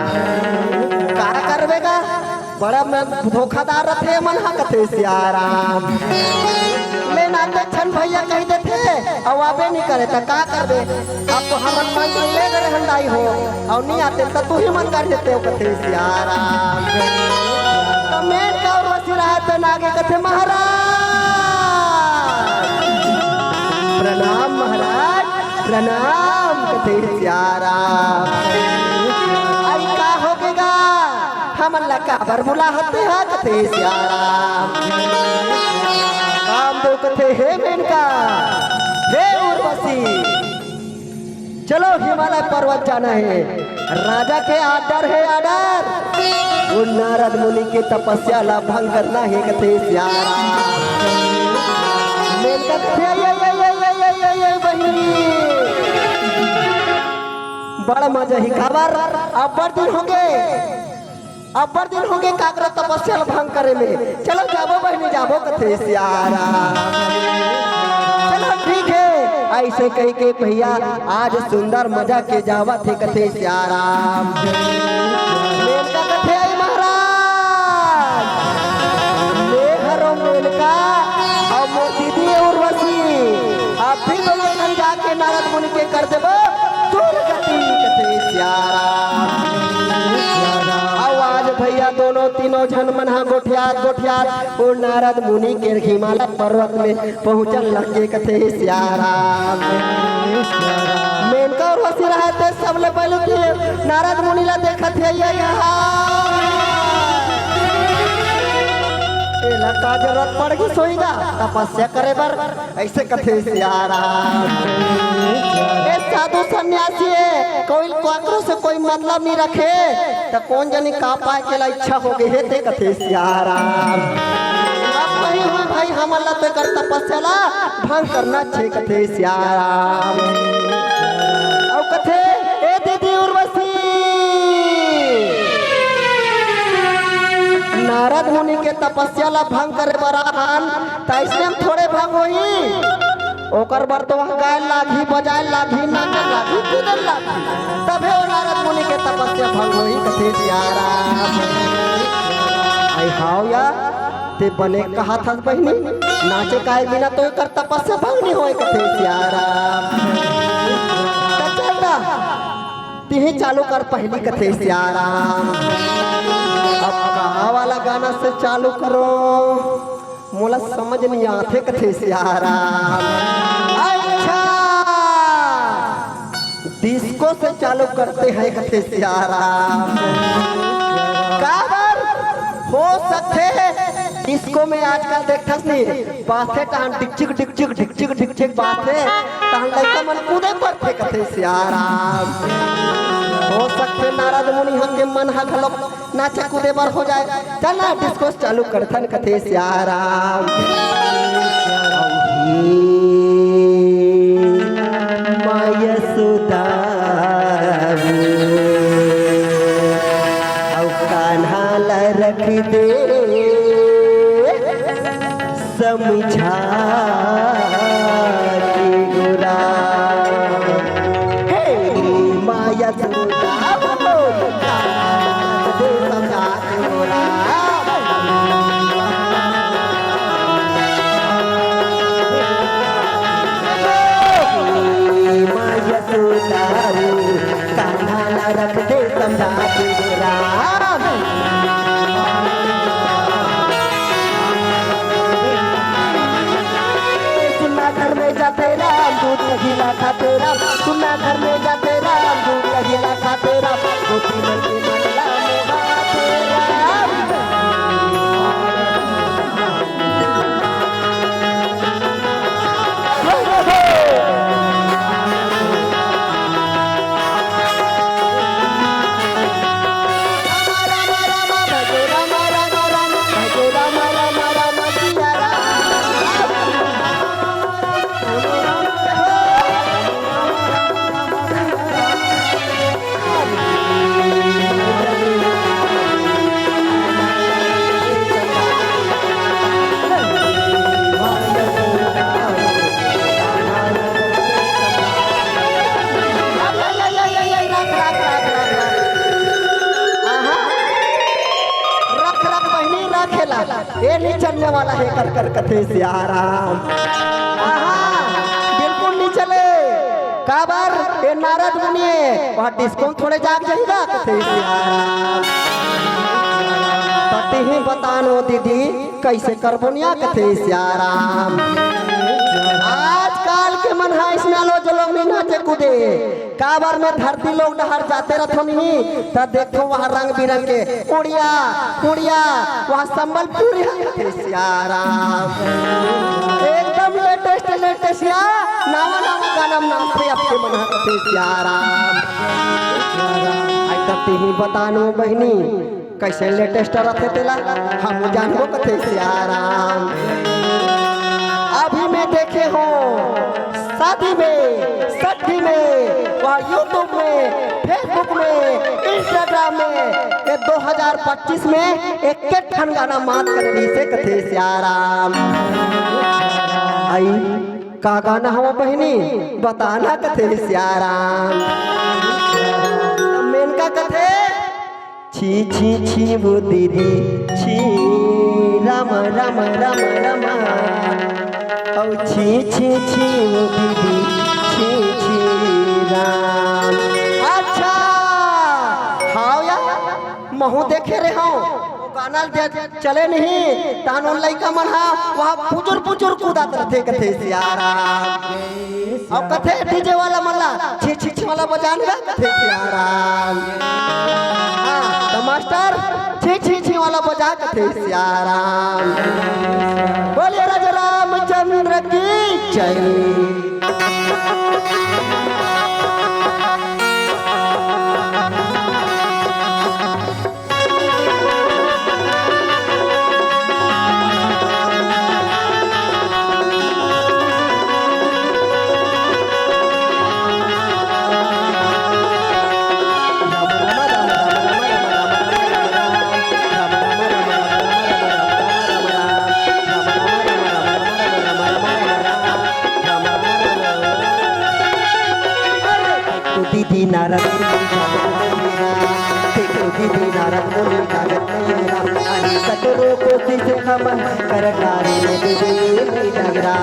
का करबे गा? बड़ा मन धोखादार रथे मन हा, कथे सियाराम। ले नाते छन भैया कहि देथे, अउ आबे नहीं करे, त का करबे? अब तो हमन मन ले डरे हंडाई हो, अउ नहीं आते त तू ही मन कर देते हो, कथे सियाराम। त मेनका अउ उर्वशी रहय त नागे कथे, महाराज प्रणाम, महाराज प्रणाम, कथे सियाराम। आई का हो गे गा? हमन ला काबर बुलाहत हे, कथे सियाराम। कामदेव कथे, हे मेनका, हे उर्वशी, चलो हिमालय पर्वत जाना हे, राजा के order हे, order। ओ नारद मुनि के तपस्या ला भंग करना हे, कथे सियाराम। मेनका कथे, ये, ये, बहिनी, बड़ा मजा ही, काबर अब्बड़ दिन हो गे, अब्बड़ दिन हो गे काकरो तपस्या ल भंग करे में। चलो जाबो बहिनी, जाबो, कथे सियाराम। चलो ठीक हे, अइसे कहि के भैया आज सुंदर मजा के जावत हे, कथे सियाराम। मेनका कथे, आई महाराज, मैं हरों मेनका अउ मोर दीदी उर्वशी, अभी दोनों झन जाके नारद मुनि के कर देबो दुर्गति, कथे सियाराम। अउ आज भैया दोनों तीनों झन मन हा गोठियात गोठियात ओ नारद मुनि के हिमालय पर्वत में पहुंचन लगे, कथे सियाराम। मेनका उर्वशी रहय ते सबले पहले ते नारद मुनि ला देखत हे, ये यहाँ। एला का जरूरत पड़ गिस होही गा तपस्या करे बर, अइसे कथे सियाराम। ए साधु सन्यासी हे, कोई काकरो से कोई मतलब नहीं रखे, त कोन जनी का पाय के ला इच्छा हो गे हे ते, कथे सियाराम। अब कहीं हुई भाई, हमन ला तो एकर तपस्या ला भंग करना छे, कथे सियाराम। अउ कथे, ए दीदी उर्वशी, नारद मुनि के तपस्या ला भंग करे बर आहन, त अइसने म थोड़े भंग होही। ओकर बर तो वहाँ गाय लागही, बजाए लागही, नाचे लागही, कूदे लागही, तभे ओ नारद मुनि के तपस्या भंग होही, कथे सियाराम। आई हाव या, ते बने कहत हस बहिनी, नाचे गाए बिना तो एकर तपस्या भंग नहीं होय, कथे सियाराम। त चल दा, तिही चालू कर पहली, कथे सियाराम। अब गाना से चालू करो, मोला समझ नहीं आथे कथे सियाराम। अच्छा, डिस्को से चालू करते हैं कथे सियाराम। काबर हो सकथे, डिस्को में आजकल देखथस नहीं, बाथे तहन डिकचिक डिकचिक डिकचिक डिकचिक बाथे, तहन लइका मन कूदे परथे कथे सियाराम। हो सकथे नारद मुनि ह के मन ह घलोक नाचे कूदे बर हो जाए। चल ना, डिस्को चालू करथन कथे सियाराम। माँ यशोदा अउ कान्हा ला रख दे समझा के गोरा। हे माया सुता हो, दे समझा के गोरा। हे माया सुता हो, कान्हा ला रख दे समझा के गोरा। सुना घर में जाते राम, दूध दही ला खाते राम। सुना घर में जाते राम, दूध दही ला खाते राम। गोपी मन के मन ला मोहाते राम। रख, रख बहिनी, रख एला। ए नहीं चलने वाला हे कर कर कथे सियाराम। आहा, बिल्कुल नहीं चले। काबर ए नारद मुनि हे, वहाँ डिस्को थोड़े जाग जाही गा कथे सियाराम। त तिही बतानो दीदी, कइसे करबो निया कथे सियाराम। आजकल के मन ह अइसना लो जो लोग नहीं नाचे कूदे। काबर में धरती लोग डहर जाते रथो नहीं, त देखो वहाँ रंग बिरंग के उड़िया, उड़िया, वहाँ संबलपुरी ह कथे सियाराम। एकदम लेटेस्ट, लेटेस्ट या नवा, नवा गाना में नाचथे अब के मन ह कथे सियाराम। आई त तिही बतानो बहिनी, कइसे लेटेस्ट रथे तेला हम जानबो कथे सियाराम। अभी मैं देखे हों शादी में, सठी में, वहाँ YouTube में, Facebook में, Instagram में, ये दो हज़ार पच्चीस में एक एक ठन गाना मात करे रहिसे कथे सियाराम। आई का गाना हवा बहिनी बताना कथे सियाराम। मेनका कथे छी छी छी वो दीदी छी, राम राम राम राम। औ छी छी छी वो दीदी छी छी, राम। अच्छा, हाव या, महू देखे रहे हूँ वो गाना दे चले नहीं, तहन ओ लइका मन हा वहाँ पुचुर पुचुर कूदत रथे कथे सियाराम। अब कथे डीजे वाला मन ला छी छी छी वाला बजान गा कथे सियाराम। हाँ, त मास्टर छी छी छी वाला बजा कथे सियाराम। बोलिए राजा रामचंद्र की जय। तो दीदी नारद मुनि जागत नहीं मेरा, देखो दीदी नारद मुनि जागत नहीं मेरा। अरे कतरो कोशिश हमन कर डारे न दीदी नहीं जागरा,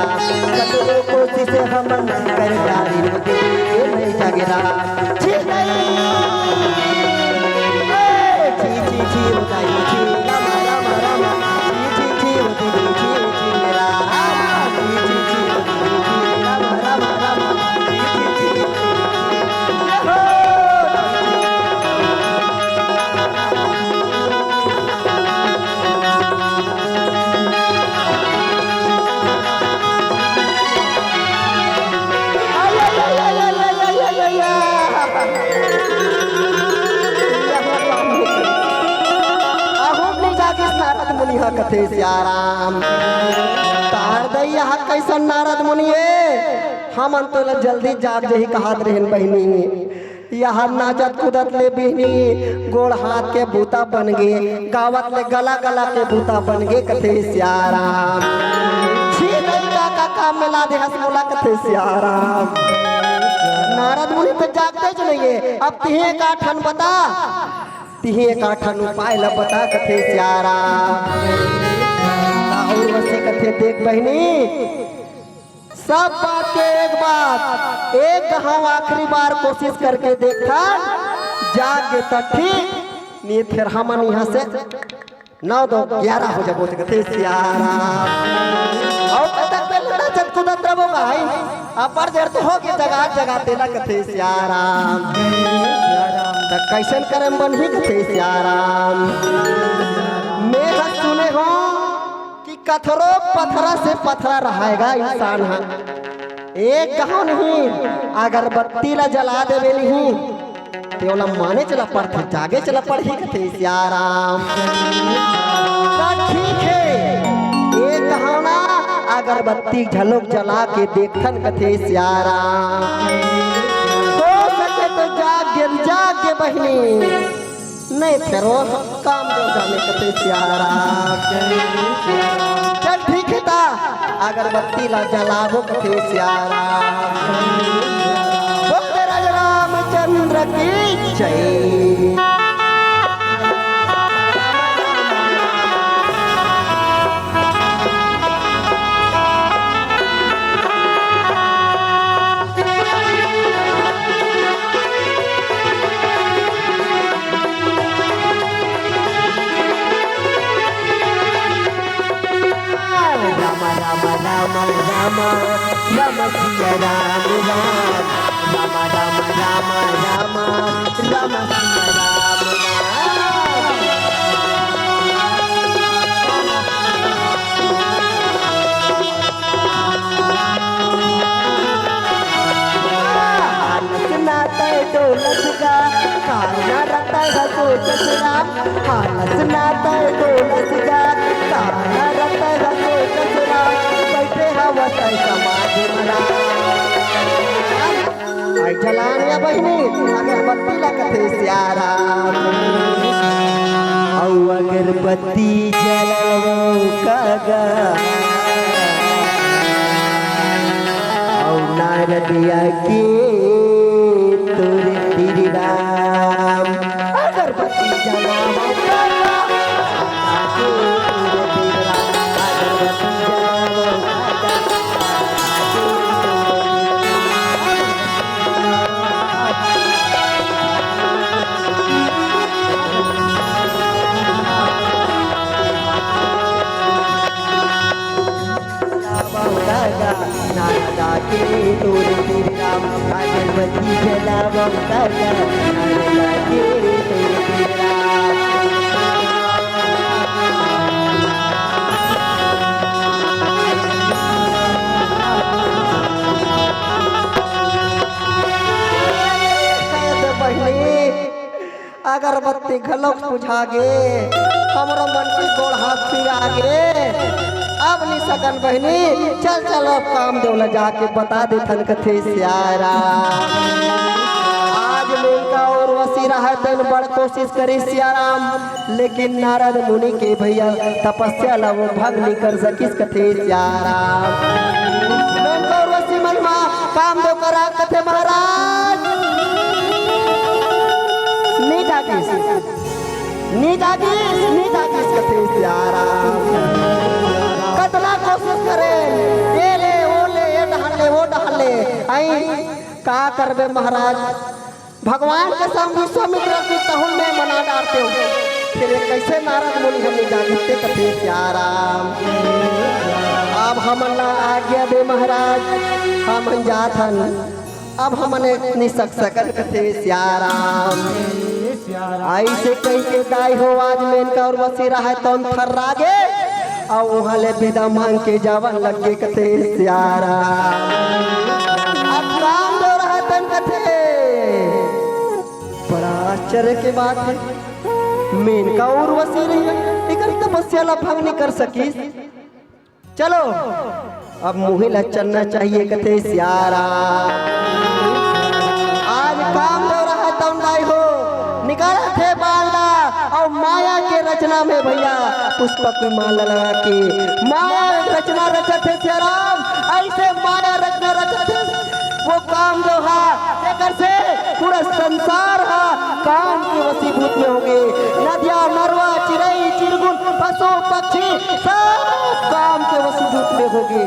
कतरो कोशिश हमन कर डारे न दीदी नहीं जागरा। छी नहीं, ए, छी, छी, छी, उदाई, छी, राम, राम, राम। मुनि ह कथे सियाराम। तार दई, यह कइसन नारद मुनि ए? हमन तोला जल्दी जाग जही कहत रहेन बहिनी। यह नाचत कूदत ले बिहनी, गोड़ हाथ के बूता बन गे, गावत ले गला गला के बूता बन गे कथे सियाराम। छी दई, का का काम में ला देहस मोला कथे सियाराम। नारद मुनि तो जागते च नइये, अब तिही एकाठन बता। तिही एकाठन उपाय ल बता कथे सियाराम। त उर्वशी कथे, देख बहिनी, सब बात के एक बात, एक घांव आखिरी बार कोशिश करके देखथन, जाग गे त ठीक, नहीं फेर हमन इहां से नौ दो ग्यारह हो जाबो कथे सियाराम। अउ कतक बेर नाचत कूदत रहिबो भाई, अब्बड़ देर तो हो गे जगात जगात तेला कथे सियाराम। त कइसन करम बनही कथे सियाराम। मैं ह सुने हों कि कथरो पथरा से पथरा रहेगा इंसान ह। एक घांव नहीं, अगरबत्ती ला जला देबे नहीं, ते ओला माने च ला पड़थे, जागे च ला पड़ही कथे सियाराम। त ठीक हे, एक घांव ना अगरबत्ती घलोक जला के देखथन कथे सियाराम। हो सके तो जाग गे, जाग गे बहिनी, नहीं फेर वो काम दे जाने कथे सियाराम। चल ठीक हे ता, अगरबत्ती ला जलाबो कथे सियाराम। बोल दे राजा रामचंद्र की जय। राम राम राम राम राम सिया राम राम। राम राम राम राम राम सिया राम राम। हालत ना तय डोलत गा, काल ना रतय हसो चचरा। हालत ना तय डोलत गा, काल ना रतय हसो चचरा। बैठे हवत समाधि मरा। आई जलान या बहिनी, अगरबत्ती ला कथे सियाराम। अउ अगरबत्ती जलावो कागा, अउ नारदिया के तोरे तेरे राम। अगरबत्ती जलावो कागा, अगरबत्ती जलावो कागा। नारदा के तोरे तेरे राम, अगरबत्ती जलावो काका, नारदा के तोरे तेरे राम। बहिनी, अगरबत्ती घलोक बुझा गे, हमरो मन के गोड़ हाथ सिरा गे। अब नी सकन बहिनी, चल चल अब कामदेव ला जाके बता देथन कथे सियाराम। आज मेनका उर्वशी रहय तेन बड़ कोशिश करे सियाराम, लेकिन नारद मुनि के भैया तपस्या ला वो भंग नी कर सकिस कथे सियाराम। मेनका उर्वशी मन मा कामदेव करा कथे महाराज। नी जागिस, नी जागिस, नी जागिस कथे सियाराम। कतना कोशिश करे, ए ले, ओ ले, ए डहर ले, ओ डहर ले। आई का करबे महाराज, भगवान के संग विश्वामित्र की तहुल में मना डारते हो। फिर ये कैसे नारद मुनि हम नी जागिस कथे सियाराम। अब हमन ला आज्ञा दे महाराज, हम जात हन। अब हमन नी सक सकन कथे सियाराम। ऐसे कहि के दाई हो आज मेनका उर्वशी रहय तौन थर्रा गे, अउ उहाँ ले बिदा मांग के जावन लग गे कथे सियाराम। अब कामदेव रहय तौन कथे, बड़ा आश्चर्य के बात हे, मेनका उर्वशी रहिए, एकर तपस्या ला भंग नहीं कर सकिस। चलो, अब मुही ला चलना चाहिए, कथे सियारा। आज कामदेव रहा तौन दाई हो, निकालत हे बाण ला, अउ माया के रचना में भैया पुष्पक विमान ला लगा के माया रचना रचत हे सियाराम। ऐसे माया रचना रचत हे वो कामदेव हा, जेकर से पूरा संसार हा काम के वशीभूत में होगे। नदिया, नरवा, चिरई, चिरगुन, पशु, पक्षी सब काम के वशीभूत में होगे।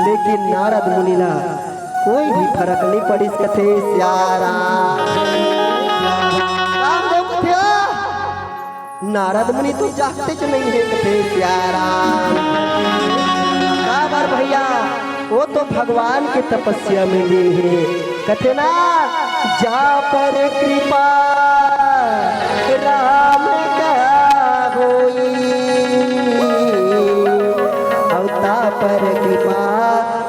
लेकिन नारद मुनि ला कोई भी फरक नहीं पड़िस, कथे सियाराम। कामदेव कथे, नारद मुनि तो जागतेच नहीं हे, कथे सियाराम। काबर भैया, वो तो भगवान के तपस्या में लीन हे। कथे ना, जा पर कृपा राम का होई, अवता पर कृपा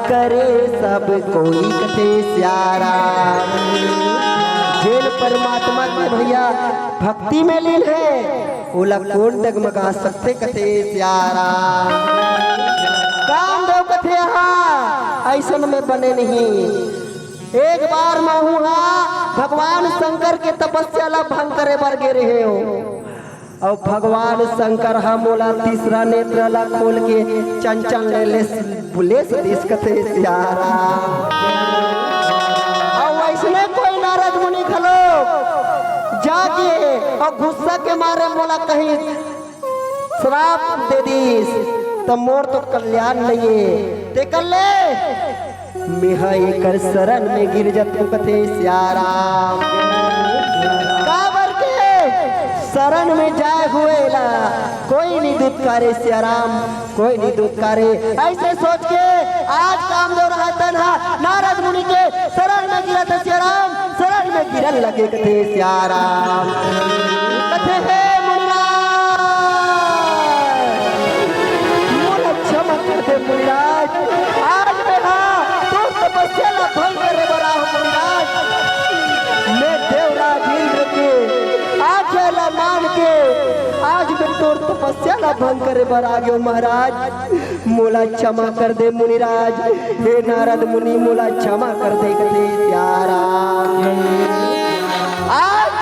करे सब कोई, कथे सियाराम। जेन परमात्मा के भैया भक्ति में लीन हे, ओला कोन डगमगा सकथे, कथे सियाराम। कामदेव कथे, हाँ, अइसन में बने नहीं। एक बार महूँ हा भगवान शंकर के तपस्या ला भंग करे बर गे रेहेंव, अउ भगवान शंकर हा मोला तीसरा नेत्र ला खोल के चंचल ले लेस, लेस दिस, कथे सियाराम। अउ वइसने कोई नारद मुनि घलो जागे अउ गुस्सा के मारे मोला कहीं श्राप दे दिस, त मोर तो कल्याण नइये। ते कर ले, मेहा एकर शरण में गिर जथंव, कथे सियाराम। काबर के शरण में जाए हुए ला कोई नहीं दुत्कारे सियाराम, कोई नहीं दुत्कारे। ऐसे सोच के आज कामदेव रहा तन हा नारद मुनि के शरण में गिरत हे सियाराम, शरण में गिरन लगे, कथे सियाराम। कथे, हे मुनिराज, मोला क्षमा कर दे मुनिराज, आज मैं हा तोर तपस्या ला भंग करे बर आए हंव मुनिराज। मैं देवराज इंद्र के आज्ञा ला मान के आज मैं तोर तपस्या ला भंग करे बर आ गेंव महाराज। मोला क्षमा कर दे मुनिराज, हे नारद मुनि, मोला क्षमा कर दे, कथे सियाराम। आज,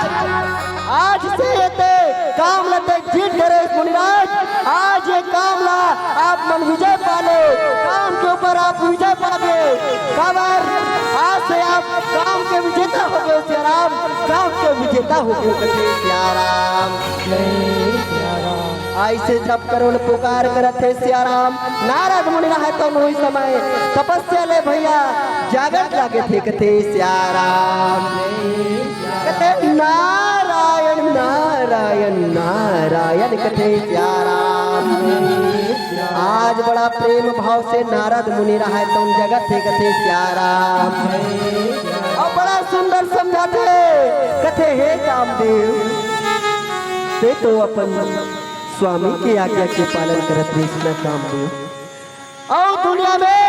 आज से ये ते काम ला ते जीत डरेस मुनिराज, आज ये काम ला आप मन विजय पा ले, काम के ऊपर आप विजय पाबे। काबर आज से आप काम के विजेता होगे सियाराम, काम के विजेता होगे, कथे सियाराम। ऐसे जप करो न पुकार करत हे सियाराम। नारद मुनि रहे तो वही समय तपस्या ले भैया जागत लागे थे, कथे सियाराम। कथे नारायण नारायण नारायण, कथे सियाराम। आज बड़ा प्रेम भाव से नारद मुनि रहे तो जगत थे, कथे सियाराम। अउ बड़ा सुंदर समझाथे, कथे हे कामदेव, ते तो अपन स्वामी के आज्ञा के पालन करत रहिस ना कामदेव। अउ दुनिया में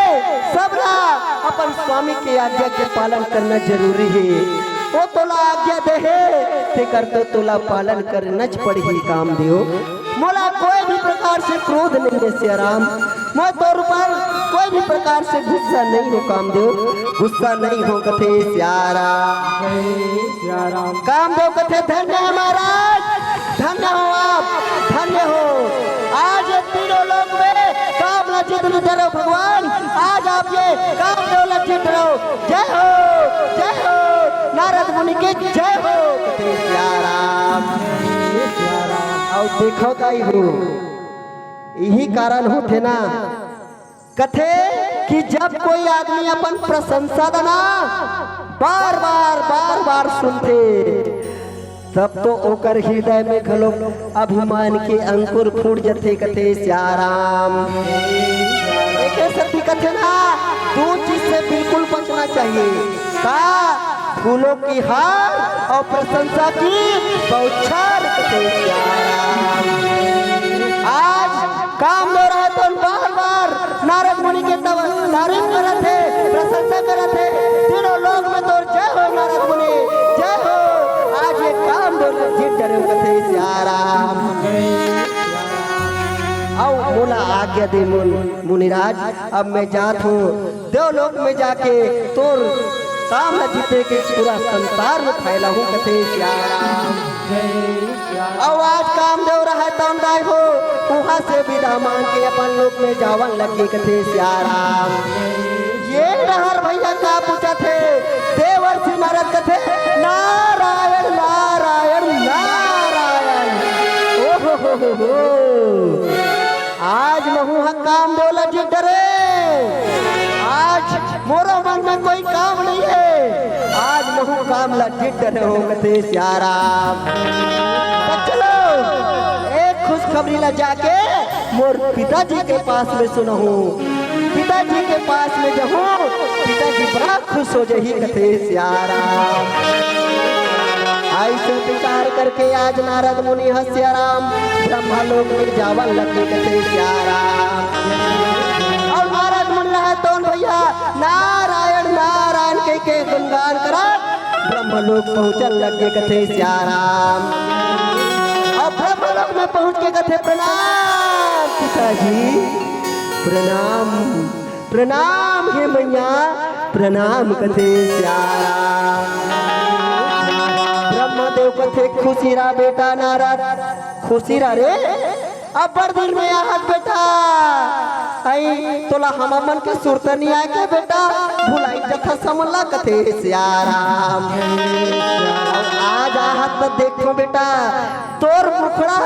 सबला अपन स्वामी के आज्ञा के पालन करना जरूरी हे। वो तोला आज्ञा दे हे, तेकर तो तोला पालन करना च पड़ही कामदेव। मोला कोई भी प्रकार से क्रोध नहीं हे सियाराम, मैं तोर ऊपर कोई भी प्रकार से गुस्सा नहीं हंव कामदेव, गुस्सा नहीं हंव, कथे सियाराम। कामदेव कथे धन्य हे महाराज, धन्य हो आप, धन्य हो। आज ये तीनों लोक में काम ला जीत डरेव भगवान, आज आप ये कामदेव ला जीत डरेव। जय हो, जय हो, नारद मुनि के जय हो। कथे सियाराम। अउ देखो दाई हो, इही कारण होथे ना, कथे कि जब कोई आदमी अपन प्रशंसा ला ना बार-बार, बार-बार सुनथे, तब तो ओकर हृदय में घलो अभिमान के अंकुर फूट जथे, कथे सियाराम। एके सेती कथे ना, दू चीज से बिल्कुल बचना चाहिए। का? फूलों की हार और प्रशंसा की बौछार, कथे सियाराम। आज कामदेव रहे तो बार बार नारद मुनि के तब तारीफ करत हे, प्रशंसा करत हे, तीनों लोक में तोर जय हो नारद मुनि, जय हो। आज ये कामदेव ला जीत डरेव, कथे सियाराम। अउ मोला आज्ञा दे मुन मुनिराज, अब मैं जात हूँ देवलोक में जाके तोर काम ल जीते के पूरा संसार में फैलाहूँ कथे सियाराम। अउ आज कामदेव रहय तौन दाई हो, उहाँ से विदा मांग के अपन लोक में जावन लगे कथे सियाराम। ये डहर भैया का पूछत हे? देवर्षि नारद कथे, "नारायण, नारायण, नारायण।" ओहो हो हो हो। आज महू ह कामदेव ल जीत डरे। आज मोरो मन में कोई काम नहीं है। आज महू काम ल जीत डरे हो कथे सियाराम। त चलो, एक खुशखबरी ल जाके मोर पिताजी के पास में सुनहूँ, पिताजी के पास में जहूँ, पिताजी बड़ा खुश हो जही कथे सियाराम। ऐसे विचार करके आज नारद मुनि ह सियाराम ब्रह्मा लोक में जावन लगे कथे सियाराम। अउ नारद मुनि रहय तौन भैया नारायण नारायण कह के गुणगान करत ब्रह्म लोक पहुँचन लगे कथे सियाराम। अउ ब्रह्म लोक में पहुँच के कथे, "प्रणाम पिताजी, प्रणाम, प्रणाम हे मैया, प्रणाम," कथे सियाराम। ब्रह्मदेव कथे, "खुशी रह बेटा नारद, खुशी रह रे।" अब्बड़ दिन में आहत बेटा, अई तोला हमर मन के सुरता नइ आय के बेटा, भुलाई जथस हमन ला कथे सियाराम। आज आहत त देखो बेटा, तोर मुखड़ा,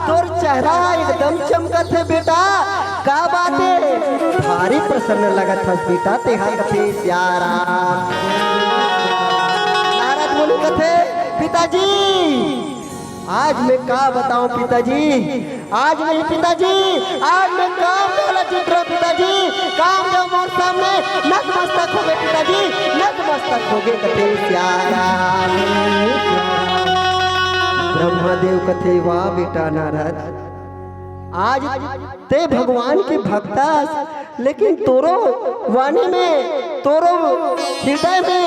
तोर चेहरा एकदम चमकत हे बेटा। का बात हे, भारी प्रसन्न लगत हस बेटा तेहा कथे सियाराम। नारद मुनि कथे, पिताजी, आज मैं का बताऊं पिताजी, आज नहीं पिताजी, आज मैं कामदेव ला जीत रहा हूं पिताजी। कामदेव मोर सामने नतमस्तक हो गे पिताजी, नतमस्तक हो गे कथे सियाराम। ब्रह्मादेव कथे, "वाह बेटा नारद, आज ते भगवान के भक्त अस, लेकिन तोरो वाणी में, तोरो हृदय में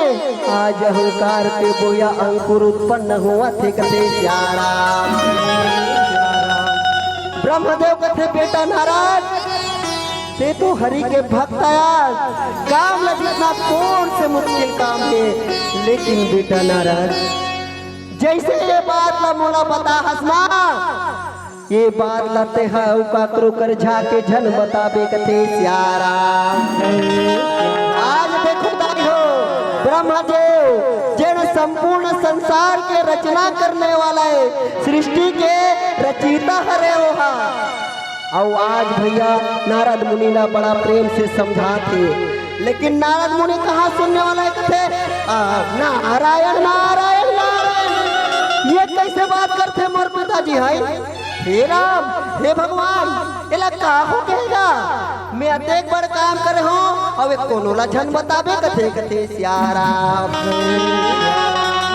आज अहंकार के बोया अंकुर उत्पन्न होवत हे," कथे सियाराम। ब्रह्मदेव कथे, "बेटा नारद, ते तो हरि के भक्त अस, काम ला जीतना कोन से मुश्किल काम हे, लेकिन बेटा नारद, जैसे ये बात ला मोला बताहस ना, ये बात ला तेहा अउ काकरो कर जाके झन बताबे," कथे सियाराम। आज देखो दाई हो, ब्रह्मदेव जेन संपूर्ण संसार के रचना करने वाला हे, सृष्टि के रचयिता हरे ओहा। अउ आज भैया नारद मुनि ला बड़ा प्रेम से समझात हे, लेकिन नारद मुनि कहाँ सुनने वाला हे, कथे, "आ, नारायण, नारायण, नारायण, ये कैसे बात करथे मोर पिताजी हे?" हे राम, हे भगवान, एला का हो गे गा? मैं अतेक बड़ काम करे हूँ, अउ ए कोनो ला झन बताबे कथे, कथे सियाराम।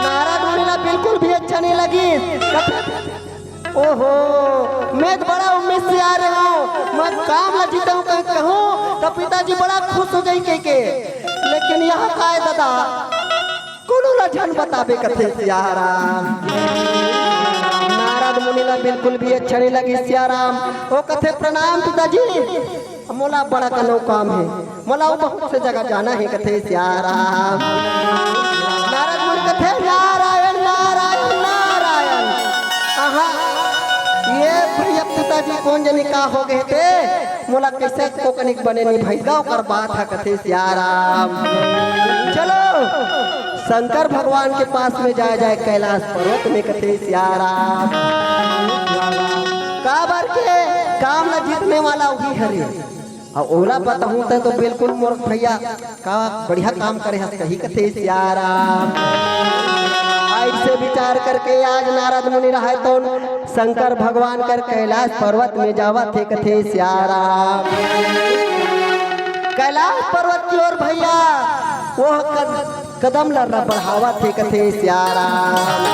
नारद मुनि ला बिल्कुल भी अच्छा नहीं लगिस। कथे, "ओहो, मैं तो बड़ा उम्मीद से आ रहे हूँ, मैं काम ला जीता हूँ कहीं कहूँ तो पिताजी बड़ा खुश हो जाई कह के, लेकिन यहाँ का हे दादा, कोनो ला झन बताबे कथे सियाराम।" नारद मुनि ला बिल्कुल भी अच्छा नहीं लगिस सियाराम। ओ कथे, "प्रणाम पिताजी, मोला बड़ा कनो काम हे, मोला अउ बहुत से जगह जाना हे," कथे सियाराम। नारद मुनि कथे, "नारायण, नारायण, नारायण।" आहा, ये भैया पिताजी कोन जनी का हो गे ते, मोला कैसे को कनिक बने नहीं भैया, ओकर बात हे कथे सियाराम। चलो, शंकर भगवान के पास में जाए जाए, कैलाश पर्वत में कथे सियाराम। काबर के काम ला जीतने वाला वही हरे। अउ ओला बताहूं ते तो बिल्कुल मोर भैया का बढ़िया काम करे हस कही कथे सियाराम। ऐसे विचार करके आज नारद मुनि रहय तो शंकर भगवान कर कैलाश पर्वत में जावत हे कथे सियाराम। कैलाश पर्वत की ओर भैया वो कद-, कदम ला बढ़ावत हे कथे सियाराम।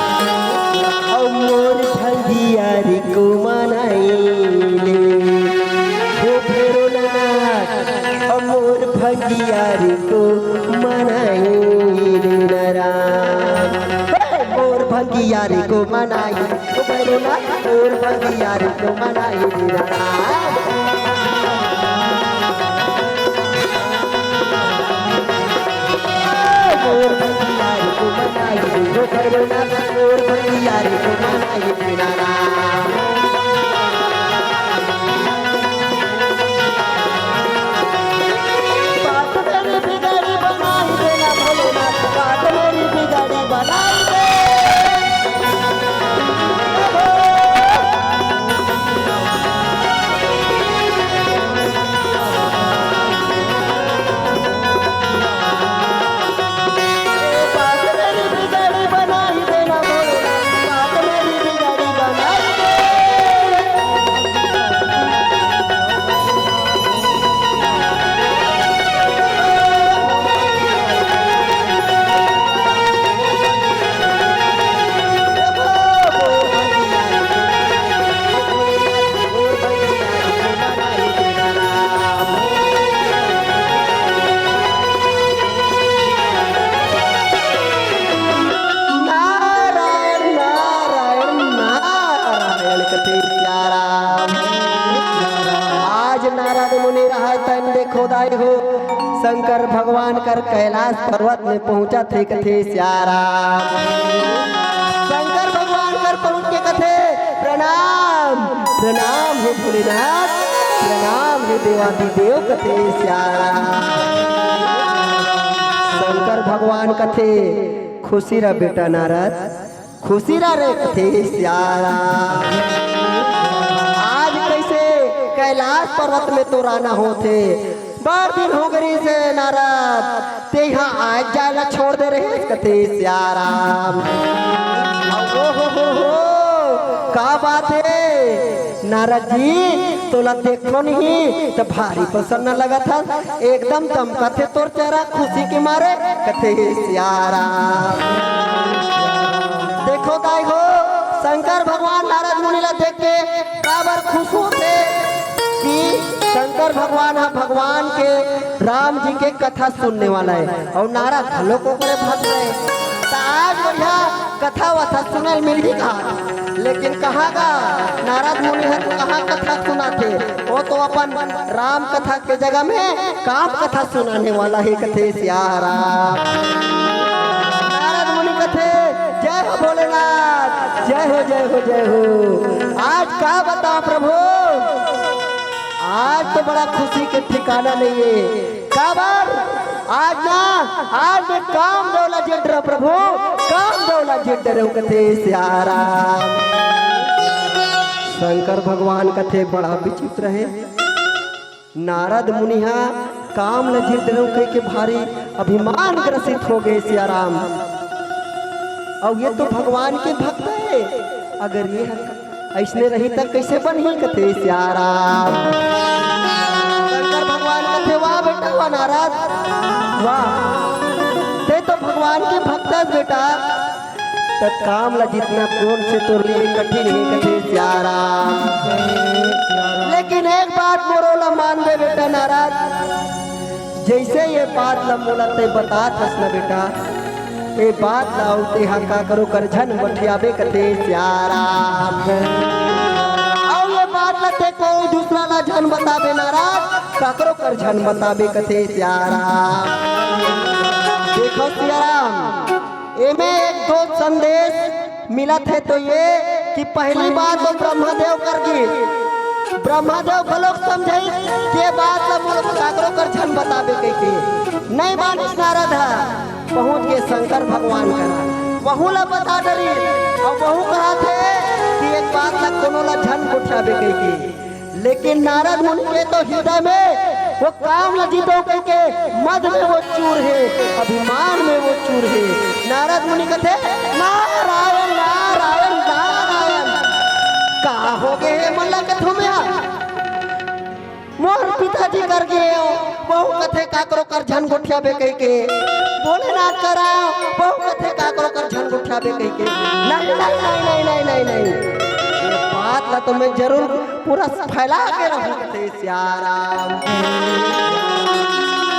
अउ मोर भंगिया रे को मनाई ले, हो भैरोनाथ, अउ मोर भंगिया रे को मनाई ले नाराम। हे मोर भंगिया रे को मनाई, ओ भैरोनाथ, मोर भंगिया रे को मनाई ले नाराम। नारायण, नारायण, नारायण कथे सियाराम। आज नारद मुनि रहय तन देखो दाई हो, शंकर भगवान कर कैलाश पर्वत में पहुंचत हे कथे सियाराम। शंकर भगवान कर पहुंच के कथे, "प्रणाम, प्रणाम हे भोलेनाथ, प्रणाम हे देवादिदेव," कथे सियाराम। शंकर भगवान कथे, "खुशी रह बेटा नारद, खुशी रह रे," कथे सियाराम। "आज कैसे कैलाश पर्वत में तोर आना होथे? बड़ दिन हो गे रिहिसे नारद, तें हा आए जाए ला छोड़ दे रहे," कथे सियाराम। "ओ हो हो हो, का बात हे नारद जी, तोला देखो नहीं त भारी प्रसन्न लगत हस, एकदम दमकत हे तोर चेहरा खुशी के मारे," कथे सियाराम। देखो दाई हो, शंकर भगवान नारद मुनि ला देख के काबर खुश होथे कि शंकर भगवान ह भगवान के, राम जी के कथा सुनने वाला हे अउ नारद घलो ओकरे भक्त हे। त आज बढ़िया कथा वथा सुनल मिलही का, लेकिन कहाँ का नारद मुनि ह तो कहाँ कथा सुनाथे, वो तो अपन राम कथा के जगह में काम कथा सुनाने वाला हे कथे सियाराम। नारद मुनि कथे, "जय हो भोलेनाथ, जय हो, जय हो, जय हो।" आज का बताओ प्रभु, आज तो बड़ा खुशी के ठिकाना नहीं हे। काबर? आज ना, आज मैं कामदेव ला जीत डरेंव प्रभु, कामदेव ला जीत डरेंव कथे सियाराम। शंकर भगवान कथे, बड़ा विचित्र हे। नारद मुनि हा काम ल जीत डरेंव कहिके भारी अभिमान ग्रसित हो गे सियाराम। अउ ये तो भगवान के भक्त हे, अगर ये ह अइसने रही त कइसे बनही कथे सियाराम। शंकर भगवान कथे, "वाह बेटा, वाह नारद, वाह, तें तो भगवान के भक्त हस बेटा।" त काम ला जीतना कोन से तोर लिए कठिन हे कथे सियाराम। लेकिन एक बात मोरो ला मान दे बेटा नारद, जइसे ये बात ला मोला तें बतात हस ना बेटा, ये बात ला अउ तें हा काकरो कर झन बठियाबे कथे सियाराम। अउ ये बात ला तें कोई दूसरा ला झन बताबे नारद, काकरो कर झन बताबे कथे सियाराम। देखो सियाराम, एमे एक दो संदेश मिलत हे तो ये कि पहली बात तो ब्रह्मदेव कर गे, ब्रह्मदेव घलोक समझाइस कि ये बात ला मोला काकरो कर झन बताबे कहिके। नहीं मानिस नारद ह, पहुंच गे शंकर भगवान करा, वहू ला बता डरिस अउ वहू कहत हे कि एक बात ला कोनो ला झन गोठियाबे कहिके। लेकिन नारद मुनि के तो हृदय में वो काम ल जीतो कहिके मद में वो चूर हे, अभिमान में वो चूर हे। नारद मुनि कथे, "नारायण, नारायण, नारायण, का हो गे हे मन ला कथू में हा? मोर पिताजी कर गे हो, वहू कथे काकरो कर झन गोठियाबे कहिके, भोलेनाथ करा, वहू कथे काकरो कर झन गोठियाबे कहिके। नहीं, नहीं, नहीं, नहीं।" ये बात ला तो मैं जरूर पूरा फैला के रहूं कथे सियाराम।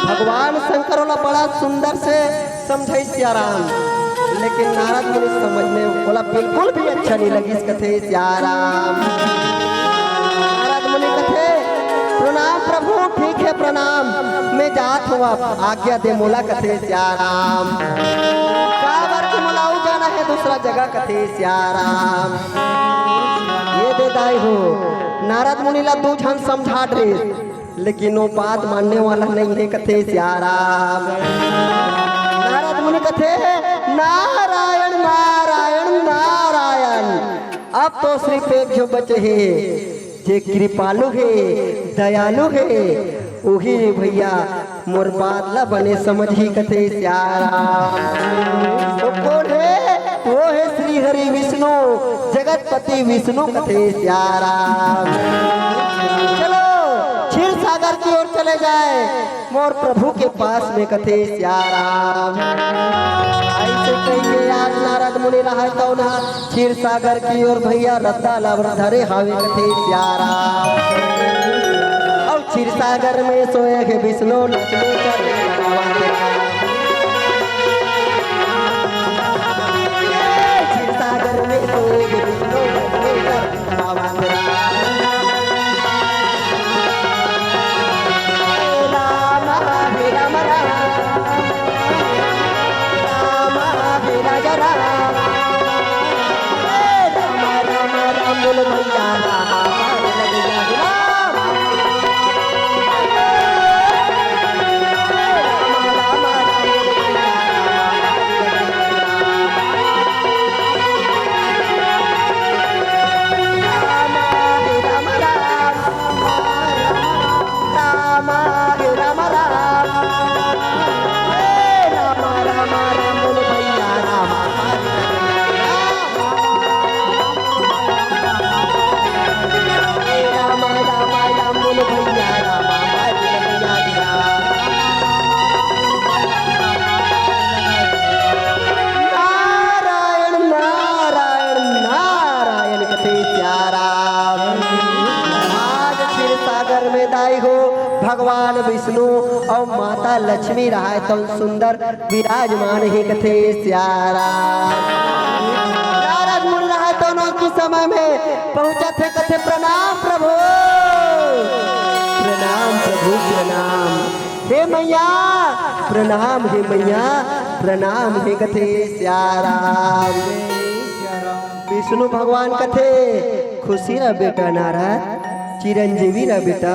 भगवान शंकर ओला बड़ा सुंदर से समझाइस सियाराम, लेकिन नारद मुनि समझ में ओला बिल्कुल भी अच्छा नहीं लगिस कथे सियाराम। नारद मुनि कथे, "प्रणाम प्रभु, ठीक हे प्रणाम, मैं जात हूँ, आप आज्ञा दे मोला," कथे सियाराम। काबर कि मोला दूसरा जगह कथे सियाराम। ये दे दाई हो, नारद मुनि ला दू झन समझा डरिस, लेकिन वो बात मानने वाला नहीं है कथे सियाराम। नारद मुनि कथे, नारायण नारायण नारायण, अब तो सिर्फ एक जो बचे हे, जे कृपालु हे, दयालु हे, उही भैया मोर बात ला बने समझही कथे सियाराम। तो कोन हे? वो हे श्री हरि विष्णु, जगतपति विष्णु कथे सियाराम। चलो क्षीर सागर की ओर चले जाए, मोर प्रभु के पास में कथे सियाराम। ऐसे कहिके आज नारद मुनि रहय तौन ह क्षीर सागर की ओर भैया रद्दा ला धरे हावे कथे सियाराम। अउ क्षीर सागर में सोए हे विष्णु लक्ष्मी कर क्षीर सागर में सोए हे विष्णु लक्ष्मी कर नारायण नारायण नारायण कथे सियाराम। आज क्षीर सागर में दाई हो भगवान विष्णु अउ माता लक्ष्मी रहय तौन सुंदर विराजमान हे कथे सियाराम। नारद मुनि रहय तौन ओतकी समय में पहुंचत हे कथे प्रणाम प्रभु, प्रणाम प्रभु प्रणाम। हे मैया प्रणाम, हे मैया प्रणाम, हे कथे सियाराम। विष्णु भगवान कथे खुशी रह बेटा नारद, चिरंजीवी रह बेटा,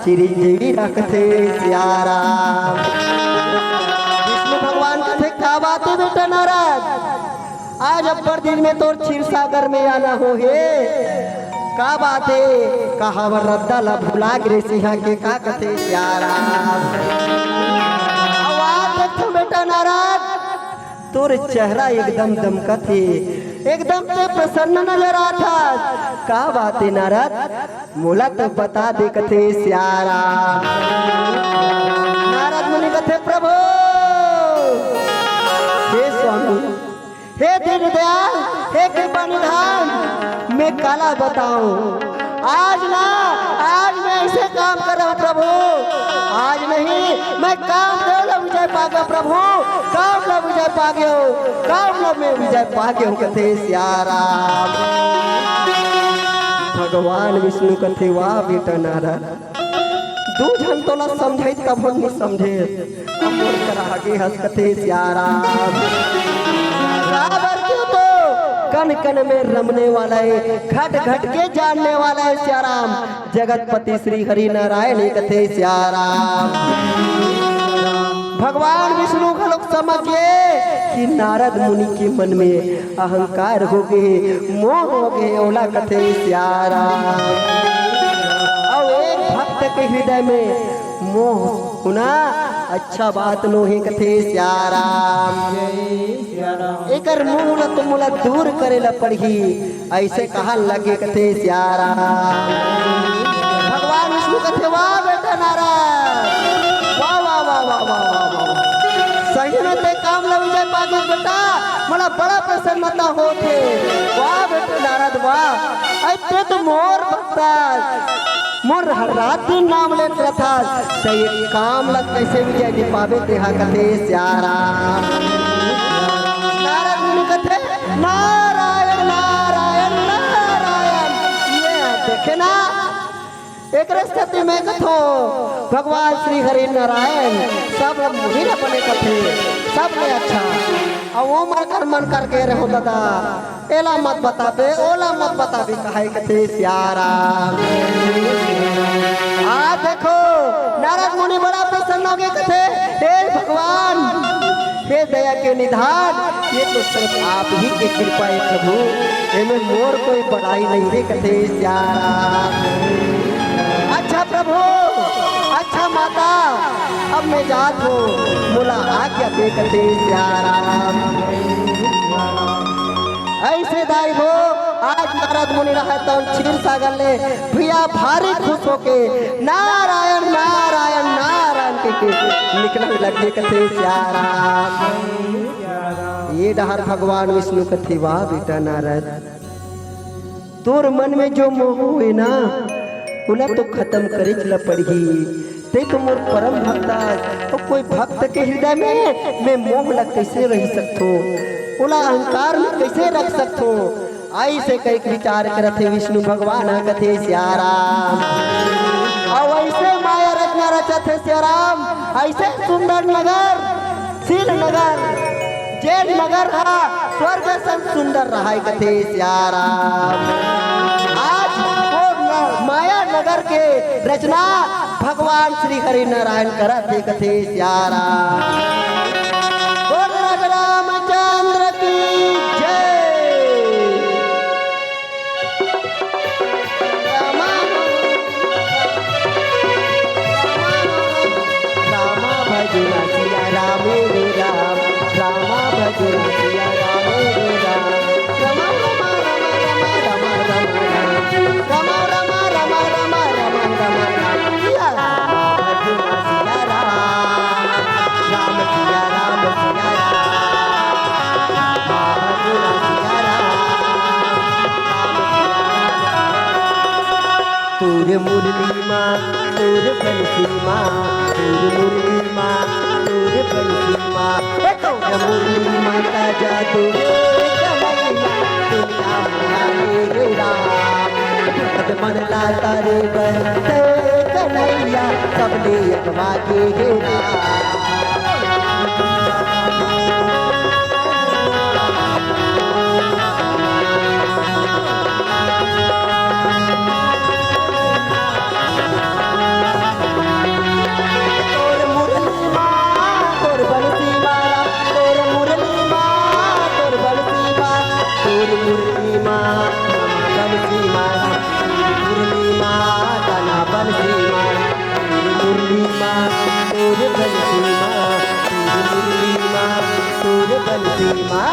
चिरंजीवी रह कथे सियाराम। विष्णु भगवान कथे का बात हे बेटा नारद, आज अब्बड़ दिन में तोर क्षीर सागर में आना हो हे, का बात हे? का हमर रद्दा ला भुला गे रे सिहा के का कथे सियाराम। अउ आज देखथों बेटा नारद, तोर चेहरा एकदम दमकत हे, एकदम ते प्रसन्न नजर आत हस। का बात हे नारद, मोला तो बता दे कथे सियाराम। नारद मुनि कथे प्रभु, हे स्वामी, हे दीनदयाल, हे कृपा निधान, मैं काला बताऊं। आज ना, आज मैं ऐसे काम कर रहा हूं प्रभु, आज नहीं, मैं कामदेव ला विजय पागे हूं प्रभु, काम ला विजय पागे हूं, काम ला मैं विजय पागे हूं कथे सियाराम। भगवान विष्णु कथे वाह बेटा नारद, दू झन तोला समझाइत कभो नइ समझे, अब मोर करा आगे हंस कथे सियाराम। काबर क्यों तो कन कन में रमने वाला है, घट घट के जानने वाला है सियाराम। जगतपति श्री हरि नारायण ही कथे सियाराम। भगवान विष्णु घलोक समझ गे कि नारद मुनि के मन में अहंकार हो गे, मोह हो गे, ओला कथे सियाराम। अउ एक भक्त के हृदय में मोह होना अच्छा बात नोहे कथे सियाराम। एकर मोह ल तो मोला दूर करे ल पड़ही, अइसे कहन लगे कथे सियाराम। भगवान विष्णु कथे, "वाह बेटा नारद, वाह, वाह।" सही में ते काम ल विजय पागे बेटा, मोला बड़ा प्रसन्नता होत हे। वाह बेटा नारद, वाह, अइ ते तो मोर भक्त हस, मोर हर रात दिन नाम लेत रथस, त ये काम ल कइसे विजय नइ पाबे तेहा कथे सियाराम। नारद मुनि कथे, "नारायण, नारायण, नारायण।" ये देखे ना, एकरे सेती मैं कथों, भगवान श्री हरि नारायण सब मुनि ल बने कथे, सब ले अच्छा। अउ ओमन कर मन करके रहो दादा, एला मत बताबे, ओला मत बताबे, कहे कथे सियाराम। आ देखो, नारद मुनि बड़ा प्रसन्न हो गए, कथे, "हे भगवान, हे दया के निधान, ये तो सिर्फ आप ही के कृपा है प्रभु, एमे मोर कोई बड़ाई नहीं रे," कथे सियाराम। "अच्छा प्रभु, अच्छा माता, अब मैं जात हूँ, मोला आज्ञा दे," कथे सियाराम। ऐसे दाई हो, आज नारद मुनि रहत तौन क्षीर सागर ले भैया भारी खुश होके नारायण, नारायण, नारायण के, के निकलने लगे, कथे सियाराम। ये डहर भगवान विष्णु कथे, "वाह बेटा नारद, तोर मन में जो मोह होए ना, ओला तो खत्म करेच ल पड़ही। ते तो मोर परम भक्त आस, अउ कोई भक्त के हृदय में मैं मोह ला कैसे रह सकथो, ओला अहंकार में कैसे रख सकथो?" ऐसे कई विचार करत हे विष्णु भगवान ह, कथे सियाराम। अउ ऐसे माया रचना रचत हे सियाराम, ऐसे सुंदर नगर, शील नगर, जेन नगर हा स्वर्ग सन सुंदर रहय, कथे सियाराम। आज वो माया नगर के रचना भगवान श्री हरि नारायण करत हे, कथे सियाराम। बोल राजा रामचंद्र की जय। रामा, रामा भजना सिया राम रे राम, रामा भजना सिया राम रे राम। रामा, रामा, रामा, रामा, रामा, रामा, रामा। रामा, रामा, रामा, रामा, रामा, रामा, रामा, सिया राम, सिया राम, राम सिया राम, सिया राम, राम सिया राम, राम सिया राम। तोर मुरली मा, तोर बंसी मा, तोर मुरली मा, तोर बंसी मा, ए तोर मुरली मा का जादू हे कन्हैया, दुनिया मा आगे हे राम। भगत मन ला तारे बनते कन्हैया, सबले अगवा गे हे राम। तोर मुरली मा, तोर बंसी मा, तोर मुरली मा, तोर बंसी मा, तोर मुरली मा, बंसी मा, मुरली मा, तना बंसी मा, मुरली मा, तोर बंसी मा, मुरली मा, तोर बंसी मा,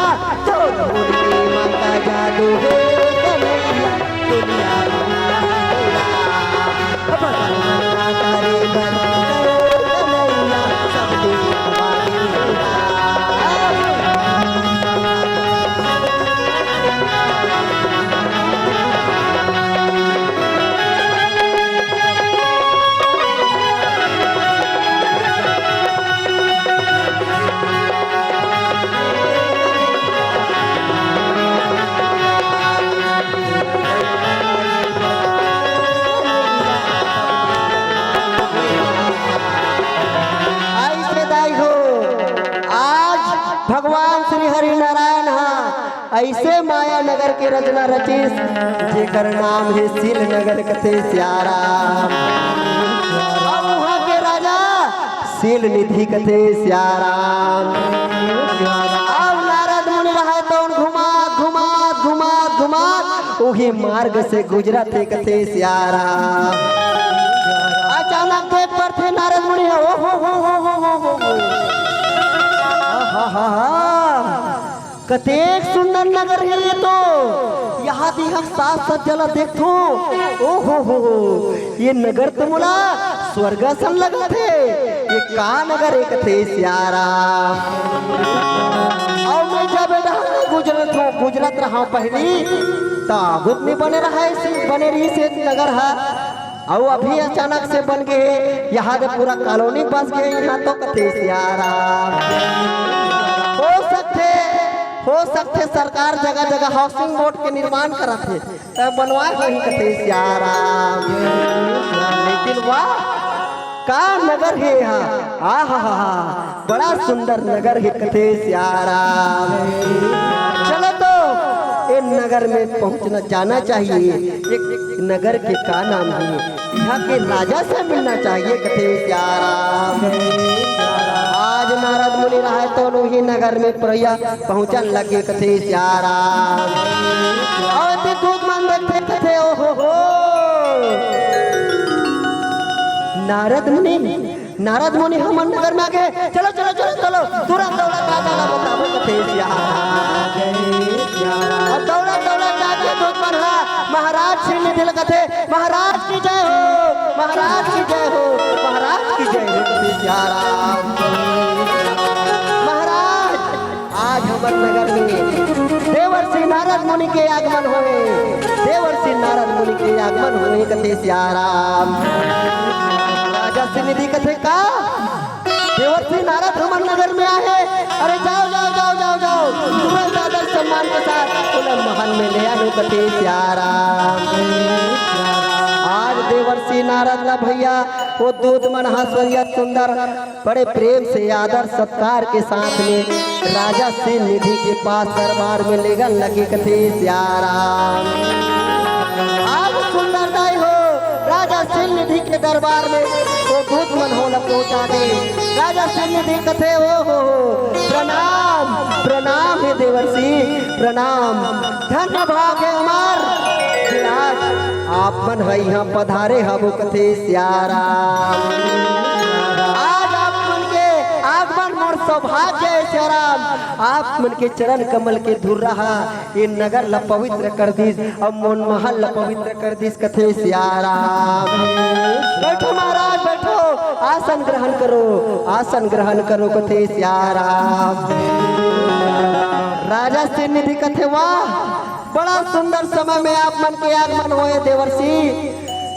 तोर मुरली मा का जादू हे कन्हैया, दुनिया मा आगे हे राम। भगवान ला तारे बनते कन्हैया, सबले अगवा गे हे राम। ऐसे दाई हो, आज भगवान श्री हरि नारायण हा ऐसे माया नगर के रचना रचिस, जेकर नाम हे शील नगर कथे सियाराम। अउ उहाँ के राजा शील निधि कथे सियाराम। अउ नारद मुनि रहय तउन घुमात, घुमात, घुमात, घुमात उही मार्ग से गुजरत हे कथे सियाराम। अचानक देख परथे नारद मुनि ह, ओ हो हो हो। आहाहा। कतेक सुंदर नगर हे ये तो। यहाँ दे हम साज सज्जा ला देखथों। ओ हो हो हो, ये नगर तो मोला स्वर्ग असन लगत हे। ये का नगर हे कथे सियाराम। अउ मैं जब ए डहर गुजरत हूँ, गुजरत रहा पहली, त आगुत नइ बने रहा, बने रहिस हे नगर हा। अउ अभी अचानक से बन गे हे, यहाँ दे पूरा कॉलोनी बस गे हे, यहाँ तो कथे सियाराम। हो सकथे, हो सकथे सरकार जगह जगह हाउसिंग बोर्ड के निर्माण करत हे, त बनवाए होही कथे सियाराम। लेकिन वाह, का नगर हे हा? आहा हा हा, बड़ा सुंदर नगर हे कथे सियाराम। चलो तो ए नगर में पहुंचना जाना चाहिए। एक नगर के का नाम हे? यहाँ के राजा से मिलना चाहिए कथे सियाराम। आज नारद मुनि रहे तो उही नगर में प्रया पहुंचन लगे कथे सियाराम। अउ ते दूत मन देखथे कथे, ओ हो हो, नारद मुनि, नारद मुनि हमर नगर में आगे, चलो चलो चलो चलो, तुरंत दौड़ा का गाना बताबो कथे सियाराम। अउ दौड़ा दौड़ा जाके दूत मन हा महाराज श्री निधि ल कथे, महाराज की जय हो, महाराज की जय हो, महाराज की जय हो कथे सियाराम। महाराज, आज हमर नगर में देवर्षि नारद मुनि के आगमन होए, देवर्षि नारद मुनि के आगमन होए कथे सियाराम। राजा श्री निधि कथे का, देवर्षि नारद हमर नगर में आहे, अरे जाओ जाओ जाओ जाओ जाओ, तुरंत आदर सम्मान के साथ ओला महल में ले आनो कथे सियाराम। आज देवर्षि नारद ला भैया वो दूत मन हा स्वरिया सुंदर बड़े प्रेम से आदर सत्कार के साथ में राजा श्री निधि के पास दरबार में लेगन लगे कथे सियाराम। आज सुंदर दाई हो राजा श्री निधि के दरबार में वो दूत मन हो ला पहुंचा दे। राजा श्री निधि कथे, ओ हो हो, प्रणाम, प्रणाम हे देवर्षि, प्रणाम। धन्य भाग हे हमर कि आज आप मन ह इहाँ पधारे हवो कथे सियाराम। आज आप मन के आगमन मोर सौभाग्य हे सियाराम। आप मन के चरण कमल के धुर्रा हा ये नगर ला पवित्र कर दिस, अउ मोर महल ला पवित्र कर दिस कथे सियाराम। बैठो महाराज, बैठो, आसन ग्रहण करो, आसन ग्रहण करो कथे सियाराम। राजा श्री निधि कथे, वाह, बड़ा सुंदर समय में आप मन के आगमन होए देवर्षि।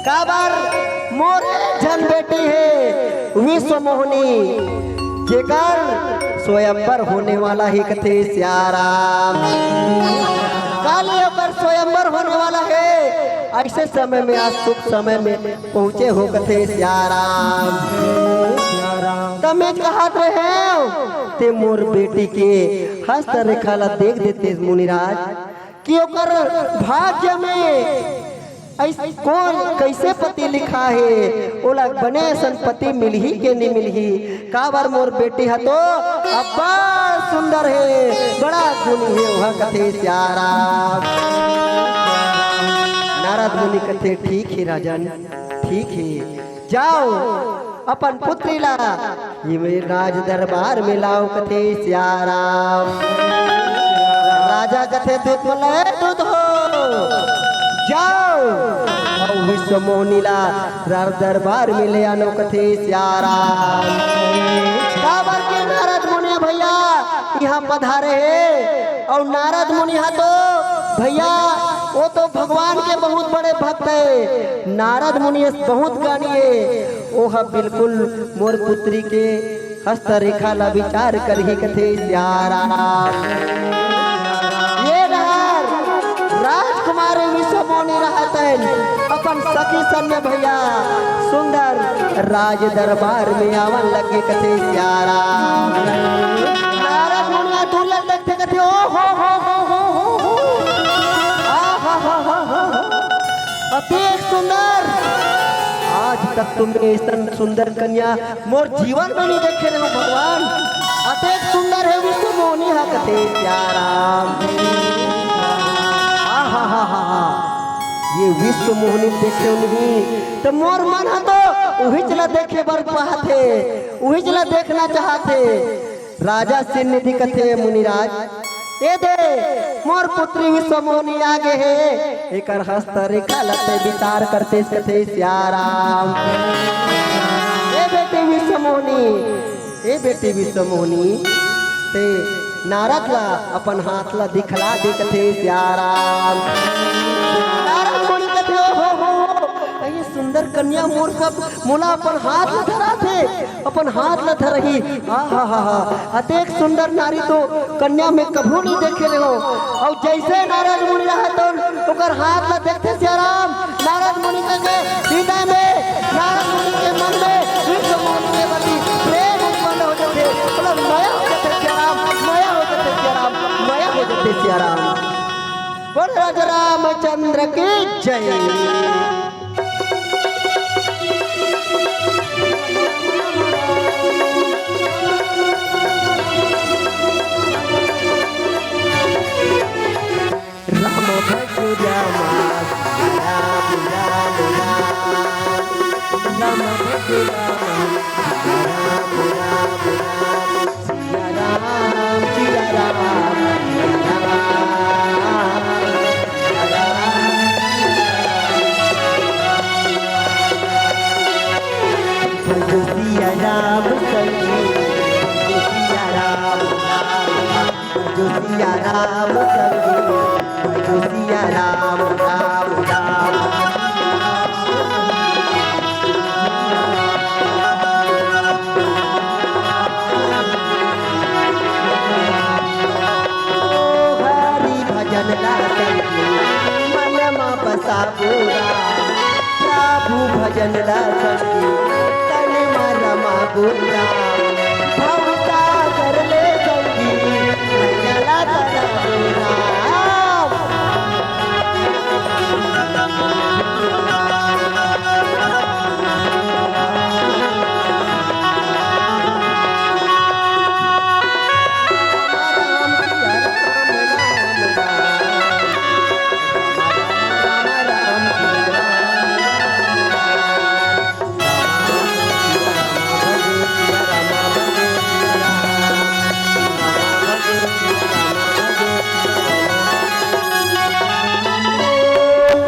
काबर मोर एक झन बेटी हे विश्व मोहनी, जेकर स्वयंवर होने वाला हे कथे सियाराम। काली ओकर स्वयंवर होने वाला हे, ऐसे समय में आज शुभ समय में पहुंचे हो कथे सियाराम। त मैं कहत रहेंव ते मोर बेटी के हस्त रेखा ला देख देते मुनिराज, कि ओकर भाग्य में अइस-, कोन कइसे पति लिखा हे, ओला बने असन पति मिलही के नइ मिलही। काबर मोर बेटी ह तो अब्बड़ सुंदर हे, बड़ा गुणी हे, ओहा कथे सियाराम। नारद मुनि कथे, ठीक हे राजन, ठीक हे, जाओ अपन पुत्री ला ये मेर राज दरबार में लाओ कथे सियाराम। राजा कथे, दूत मन ला, ए दूत हो, जाओ अउ विश्व मोहनी ला राज दरबार में ले आनो कथे सियाराम। काबर के नारद मुनि भैया इहाँ पधारे हे, अउ नारद मुनि हा तो भैया वो तो भगवान के बहुत बड़े भक्त हे। नारद मुनि बहुत ज्ञानी हे, ओह बिल्कुल मोर पुत्री के हस्तरेखा ला विचार करही कथे सियाराम। ये डहर राजकुमारी विश्वमोहनी रहत हन, अपन सखी सन में भैया सुंदर राज दरबार में आवन लगे कथे सियाराम। नारद मुनिया दूरिया देखते कथे, ओ हो हो हो हो हो हो। आ हा हा हा हा हा। अतेक सुंदर, आज तक तुमने ऐसन सुंदर कन्या मोर जीवन में नहीं देखे रहे भगवान। अतेक सुंदर हे विश्वमोहनी हा कथे सियाराम। आ हा हा हा हा। ये विश्वमोहनी देखे नहीं त मोर मन हा तो उहिच ला देखे बर पाहत हे, उहिच ला देखना चाहत हे। राजा श्री निधि कथे, मुनिराज, ए दे, मोर पुत्री विश्वमोहनी आगे हे, एकर हस्तरेखा ला ते विचार करतेस कथे सियाराम। ए बेटी विश्वमोहनी, ए बेटी विश्वमोहनी, ते नारद ला अपन हाथ ला दिखला दे कथे सियाराम। नारद मुनि कथे, ओ हो हो हो, ये सुंदर कन्या मोर कब मोला अपन हाथ ला धराथे, अपन हाथ ला धरही। आ हा हा हा, अतेक सुंदर नारी तो कन्या में कभू नहीं देखे रहे हो। अउ जैसे नारद मुनि रहा तो ओकर हाथ ला देखते सियाराम, नारद मुनि के हृदय में, नारद मुनि के मन में की जय। राम भज राम, राम राम राम, राम भज राम, राम राम राम, सिया राम, सिया राम, सिया राम, सिया राम। भजो सिया राम संगी, भजो सिया राम, राम राम। भजो सिया राम संगी, भजो सिया राम, राम राम। हरि भजन ला संगी, मन मा बसा पूरा। प्रभु भजन ला संगी, तन मा रमा गुंडा। भव सागर ले संगी, नैया ला तरा पूरा।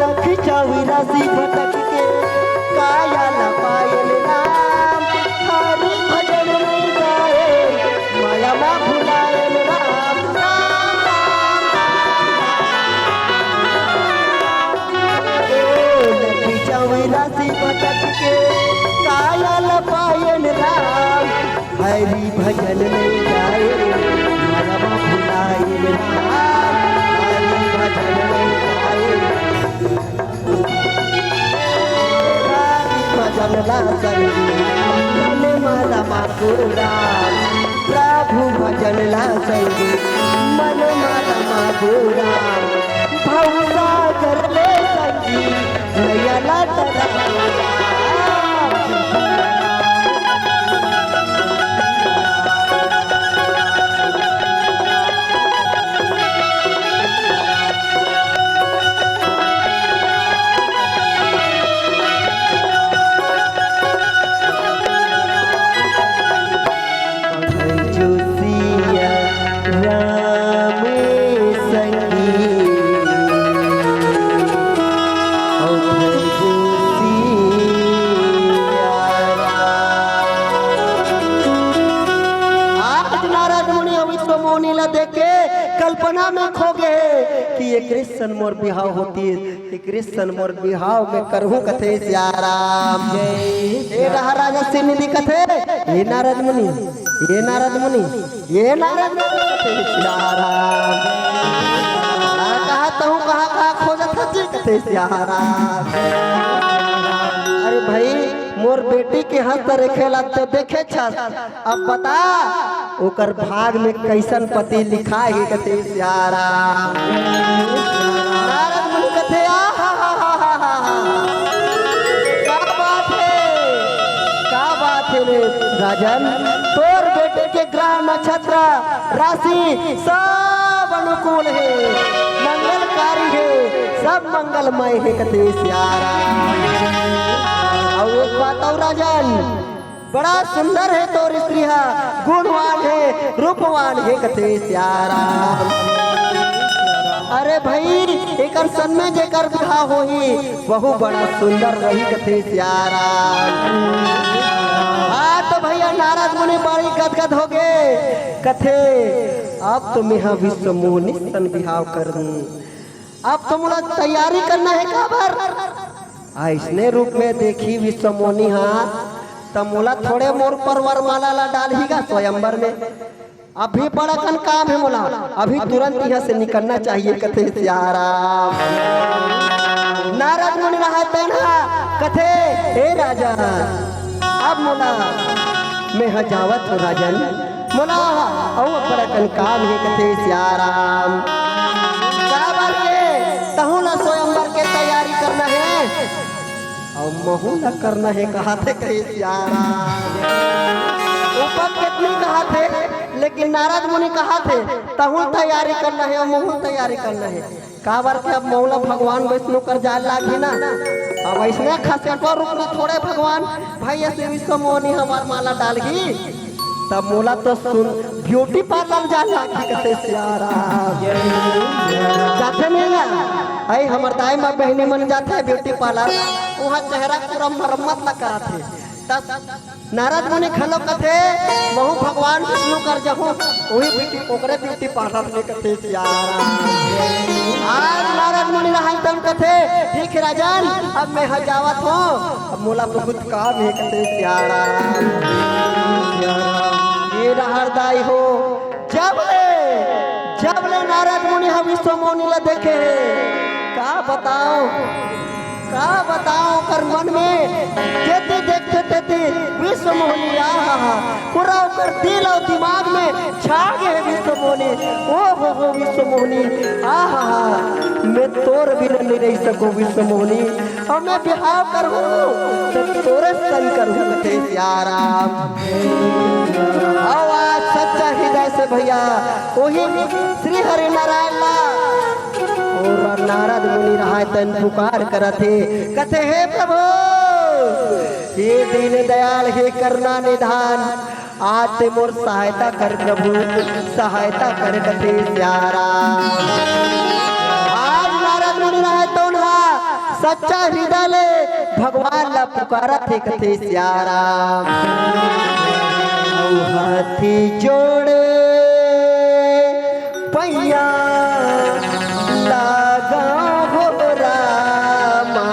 लख चौरासी भटक के काया ल पायल राम, हरि भजन नइ गाए, माया मा भुलायल राम, राम, राम, राम, राम। ओ लख चौरासी भटक के काया ल पायल राम, हरि भजन नइ गाए, माया मा भुलाए राम। हरि भजन नइ गाए, हरि भजन ला संगी, मन मा रमा गुरु राम। प्रभु भजन ला संगी, मन मा रमा गुरु राम। भव सागर ले संगी, नैया ला तरा। भजो सिया राम संगी, ओ भजो सिया राम। आज नारद मुनि अउ विश्व मोहनी ला देख के कल्पना में खो गए कि एकरे सन मोर बिहाव होतिस, एकरे सन मोर बिहाव में करहूं कथे सिया राम। ए रहा राजा सिंह निधि कथे, ए नारद मुनि, ए नारद मुनि, ए नारद मुनि कथे सिया राम। आ, कहा तहूं कहा, कहा खोजत हस जी कथे सिया राम। अरे भाई, मोर बेटी के हंस रेखे ला तो देखे छस, अब बता, ओकर भाग में कइसन पति लिखा हे कथे सिया राम। नारद मुनि कथे, "आहाहाहा। का बात हे, का बात हे रे राजन, तोर बेटे के ग्रह नक्षत्र राशि सब अनुकूल हे, मंगलकारी हे, सब मंगलमय हे कथे सिया राम।" अउ एक बात अउ राजन, बड़ा सुंदर हे तोर स्त्री हा, गुणवान हे, रूपवान हे कथे सिया राम। अरे भाई, एकर सन में जेकर बिहाव होही, वहू बड़ा सुंदर रही कथे सिया राम। हाँ तो भैया, नारद मुनि बड़ी गदगद हो गे, कथे, "अब तो मेहा विश्व मोहनी सन बिहाव कर दूं।" अब तो मोला तैयारी करना हे काबर? अइसने रूप में देखही विश्व मोहनी हा, त मोला थोड़े मोर पर वरमाला ला डालही गा स्वयंवर में। अभी बड़ा कन काम हे मोला, अभी तुरंत इहां से निकलना चाहिए, कथे सिया राम। नारद मुनि रहा तेन हा, कथे, "हे राजा, अब मोला, मेहा जावत हों राजन।" मोला अउ अब्बड़ अकन काम हे कथे सिया राम। काबर के तहूं ला स्वयंवर के अउ महू ला करना हे कहाथे कहे सियारा। ऊपर केतनी कहाथे, लेकिन नारद मुनि कहाथे, तहूँ तैयारी करना हे अउ महू तैयारी करना हे। काबर के अब महू ला भगवान विष्णु कर जाए लागही ना। अब अइसने खसेटवा रूप में थोड़े भगवान भाई ऐसे विश्व मोहनी हमार माला डालही। तब मोला तो सुन ब्यूटी पार्लर जाए लागही कथे सियारा। जाथे नहीं ना, अई हमर दाई माँ बहिनी मन जाथे ब्यूटी पार्लर, वहाँ चेहरा पूरा मरम्मत ला कराथे। तब नारद मुनि घलो कथे, महू भगवान विष्णु कर जहूँ, वही ब्यूटी, ओकरे ब्यूटी पार्लर में कथे सियारा। आज नारद मुनि रहन तन कथे, ठीक हे राजन, अब मैं ह जावत हूँ, अब मोला बहुत काम हे कथे सियारा। ये रहर दाई हो, जब ले, जब ले नारद मुनि ह विश्व मोहनी ला देखे हे, का बताओ, का बताओ ओकर मन में जेती देखथे तेती विश्व मोहनी, आहा, पूरा ओकर दिल अउ दिमाग में छा गे हे विश्व मोहनी। ओ हो हो विश्व मोहनी, आहा, मैं तोर बिना नहीं रह सकूं विश्व मोहनी, अउ मैं बिहाव करहूं त तोरे संग करहूं कथे सियाराम। अउ आज सच्चा हृदय से भैया वही श्री हरि नारायण ला अउ नारद मुनि रहाय तन पुकार करत हे, कथे, "हे प्रभु, हे दीन दयाल, हे करुणा निधान, आज ते मोर सहायता कर प्रभु, सहायता कर," कथे सियाराम। आज नारद मुनि रहाय तन हा सच्चा हृदय ले भगवान ला पुकारत हे, कथे सियाराम। अउ हाथी जोड़े पैया लागा हो रामा।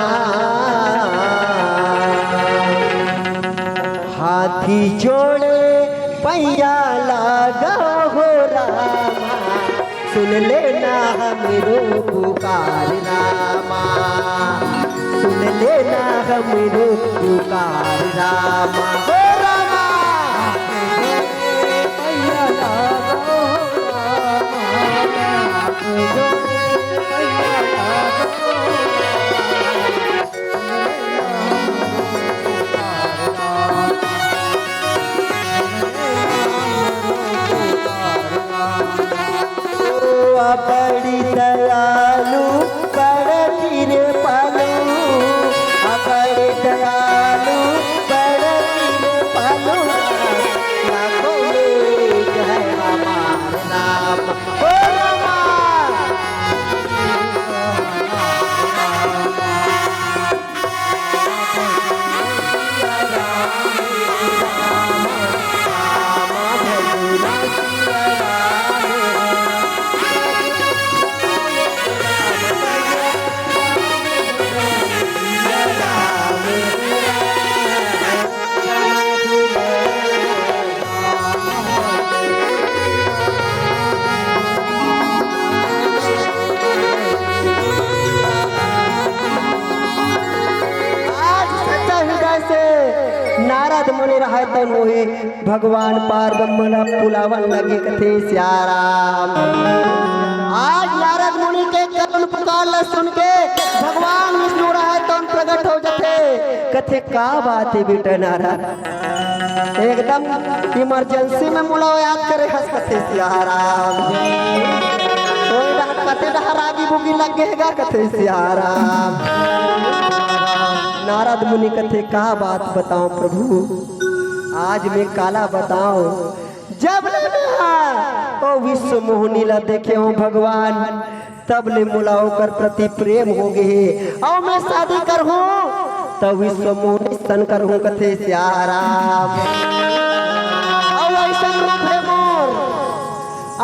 हाथी जोड़े पैया लागा हो रामा, सुन लेना हमरो पुकार रामा, सुन लेना हमरो पुकार रामा। हो रामा। ओ बड़ी दयालु, बड़ कृपालु, बड़ी दयालु, बड़ कृपालु, लाखों में एक है हमार नाम। ओ रामा। आज सच्चा हृदय से नारद मुनि रहाय तन वही भगवान पार ब्रह्म ला बुलावन लगे कथे सियाराम। आज नारद मुनि के करुण पुकार ला सुन के भगवान विष्णु रहाय तन प्रकट हो जाथे। कथे, "का बात हे बेटा नारद?" एकदम इमरजेंसी में मोला याद करे हस कथे सियाराम। कोई डहर कते डहर आगी बुगी लग गे हे गा कथे सियाराम। नारद मुनि कथे, "का बात बताओ प्रभु, आज मैं काला बताओ, जब ले मैं हा ओ विश्व मोहनी ला देखे हो भगवान, तब ले मोला ओकर प्रति प्रेम हो गे हे, अउ मैं शादी करहूं त विश्व मोहनी सन करहूं," कथे सियाराम। अउ अइसन रूप हे मोर,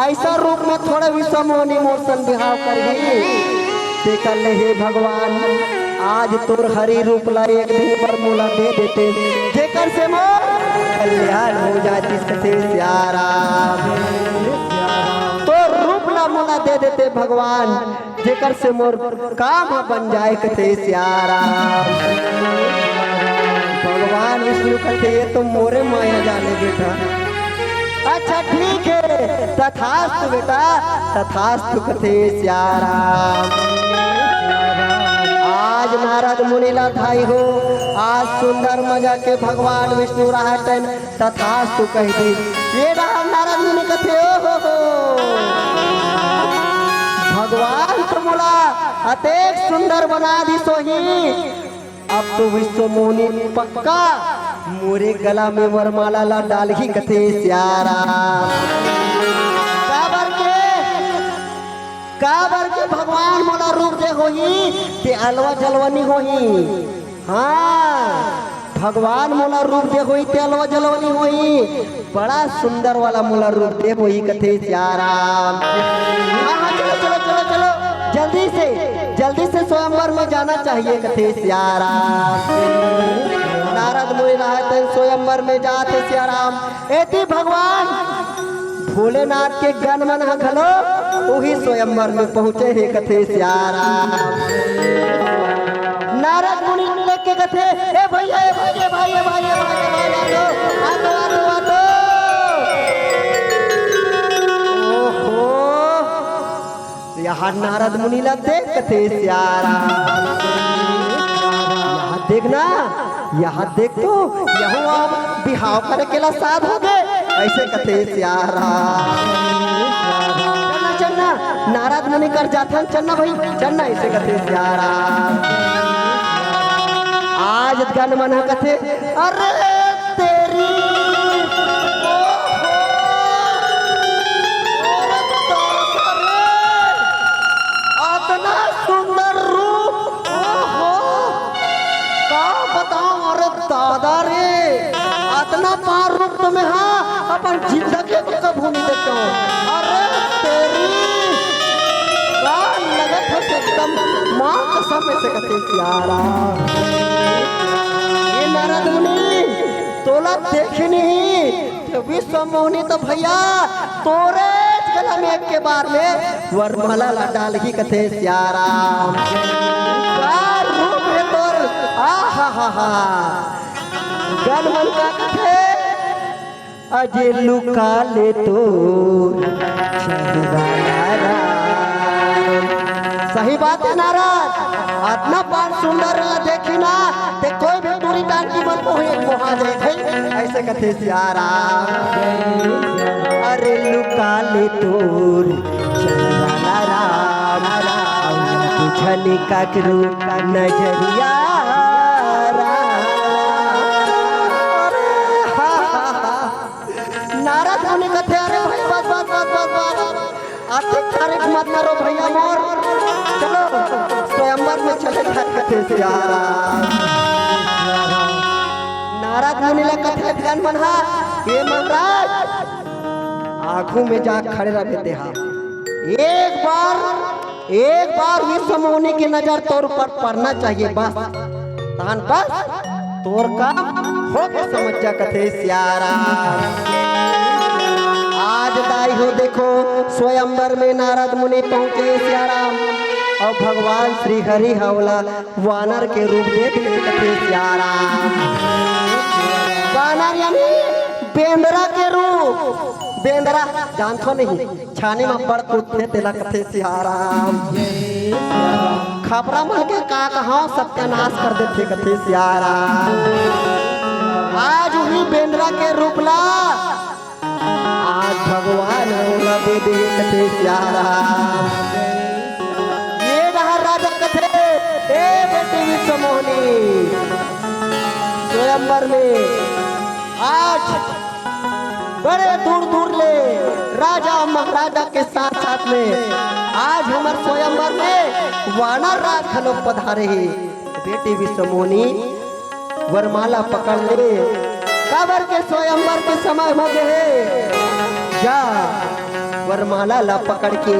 अइसन रूप में थोड़े विश्व मोहनी मोर सन बिहाव करही। तेकर ले हे भगवान, आज तोर हरि रूप ला एक दिन बर मोला दे देते, जेकर से मोर कल्याण हो जातिस, कथे सियाराम। तोर रूप ला मोला दे देते भगवान, जेकर से मोर काम ह बन जाए, कथे सियाराम। भगवान विष्णु कथे, "ये तो मोरे माया जाने बेटा।" अच्छा ठीक हे, तथास्तु बेटा, तथास्तु, कथे सियाराम। आज आज नारद मुनि ला धाई हो, आज सुंदर मजा के भगवान विष्णु रहतन तथास्तु कहि दे। ये रहा नारद मुनि कथे, ओ हो हो। भगवान तो मोला अतेक सुंदर बना दिस होही, अब तो विश्व मोहनी पक्का मोरे गला में वरमाला ला डालही कथे सियारा। काबर के, काबर के भगवान मोला रूप दे होही, ते अलवा जलवा नी होही। हाँ, भगवान मोला रूप दे होही, ते अलवा जलवा नी होही। बड़ा सुंदर वाला मोला रूप दे होही कथे सियाराम। हाँ, हाँ, चलो, चलो, चलो, चलो, जल्दी से, जल्दी से स्वयंवर में जाना चाहिए कथे सियाराम। नारद मुनि रहतन स्वयंवर में जात हे सियाराम। एती भगवान भोलेनाथ के गन मन ह घलो उही स्वयंवर में पहुंचे हे कथे सियाराम। नारद मुनि देख के कथे, ए भैया, ए भाई, ए भाई, ए भाई, ए भाई, ए भाई, आ तो, आ तो, आ तो, आ तो। ओहो, यहाँ नारद मुनि ला देख कथे सियाराम। यहाँ देख ना, यहाँ देख तो, यहू अब बिहाव करे के ला साध हो गे, ऐसे कथे सियाराम। चलना, चलना, नारद मुनि कर जाथन, चलना भाई, चलना, ऐसे कथे सियाराम। आज गन मन ह कथे, अरे तेरी, ओहो, अरे दादा रे, अतना सुंदर रूप, ओहो, का बताओ, अरे दादा रे, अतना पार रूप तो मैं, हाँ, अपन जिंदगी में कभू नहीं देखा हूँ। अरे तेरी, का लगत है एकदम माँ कसम में से कथे सियारा। ये नारद मुनि, तोला देखे नहीं, तो विश्व मोहनी तो भैया तोरे गला में एक के बार में वरमाला ला डालही कथे सियाराम। का रूप है तोर, आ हा हा हा। गन मन का कथे, अजे लुका ले तोर चेहरा राम। सही बात है नारद, अतना पान सुंदर ला देखी ना, ते कोई भी टूरी टांकी मन मोहे मोहा जाए थे, ऐसे कथे सियाराम। अरे लुका ले तोर चेहरा राम, राम, तुझन काकरू नजरिया राम। नारद मुनि कथे, अरे भाई, बस, बस, बस, बस, बस। अतिक तारीफ मत करो भैया मोर। चलो, स्वयंवर में चले जाए कथे सियारा। नारद मुनि ला कथे गन मन हा, ये महाराज, आगू में जा खड़े रहे तेहा। एक बार एक बार विश्व मोहनी की नजर तोर ऊपर पड़ना चाहिए, बस। तान बस, तोर काम हो के समझ जा कथे सियाराम। आज दाई हो देखो, स्वयंवर में नारद मुनि पहुंचे सियाराम, और भगवान श्री हरि हवला वानर के रूप देख ले कथे सियाराम। वानर यानी बेंदरा के रूप। बेंदरा जानथो नहीं, छानी में पड़ कूदथे तेला कथे सियाराम। खपरा मन के का कहां सत्यानाश कर देथे कथे सियाराम। आज उही बेंदरा के रूप ला आज भगवान ओला दे दे कथे सियाराम। ये रहा राजा कथे, ए बेटी विश्वमोहनी, स्वयंवर में आज बड़े दूर दूर ले राजा महाराजा के साथ साथ में आज हमर स्वयंवर में वानर राज घलो पधारे हे। बेटी विश्वमोहनी, वरमाला पकड़ ले, काबर के स्वयंवर के समय हो गए हे। जा, वरमाला ला पकड़ के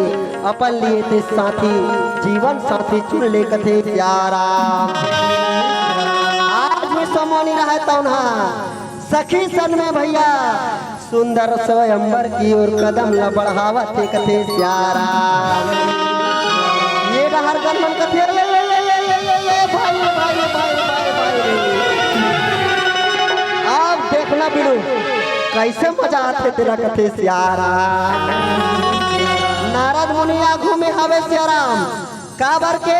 अपन लिए ते साथी, जीवन साथी चुन ले कथे सियाराम। आज विश्वमोहनी रहे तौन हा सखी सन में भैया सुंदर स्वयंवर की ओर कदम ला बढ़ावत हे कथे सियाराम। ये डहर गन मन कथे, "ए, ए, ए, भाई, भाई, भाई।" अब देखना बिड़ू, कैसे मजा आथे तेला कथे सियाराम। नारद मुनि आगू में हवे सियाराम, काबर के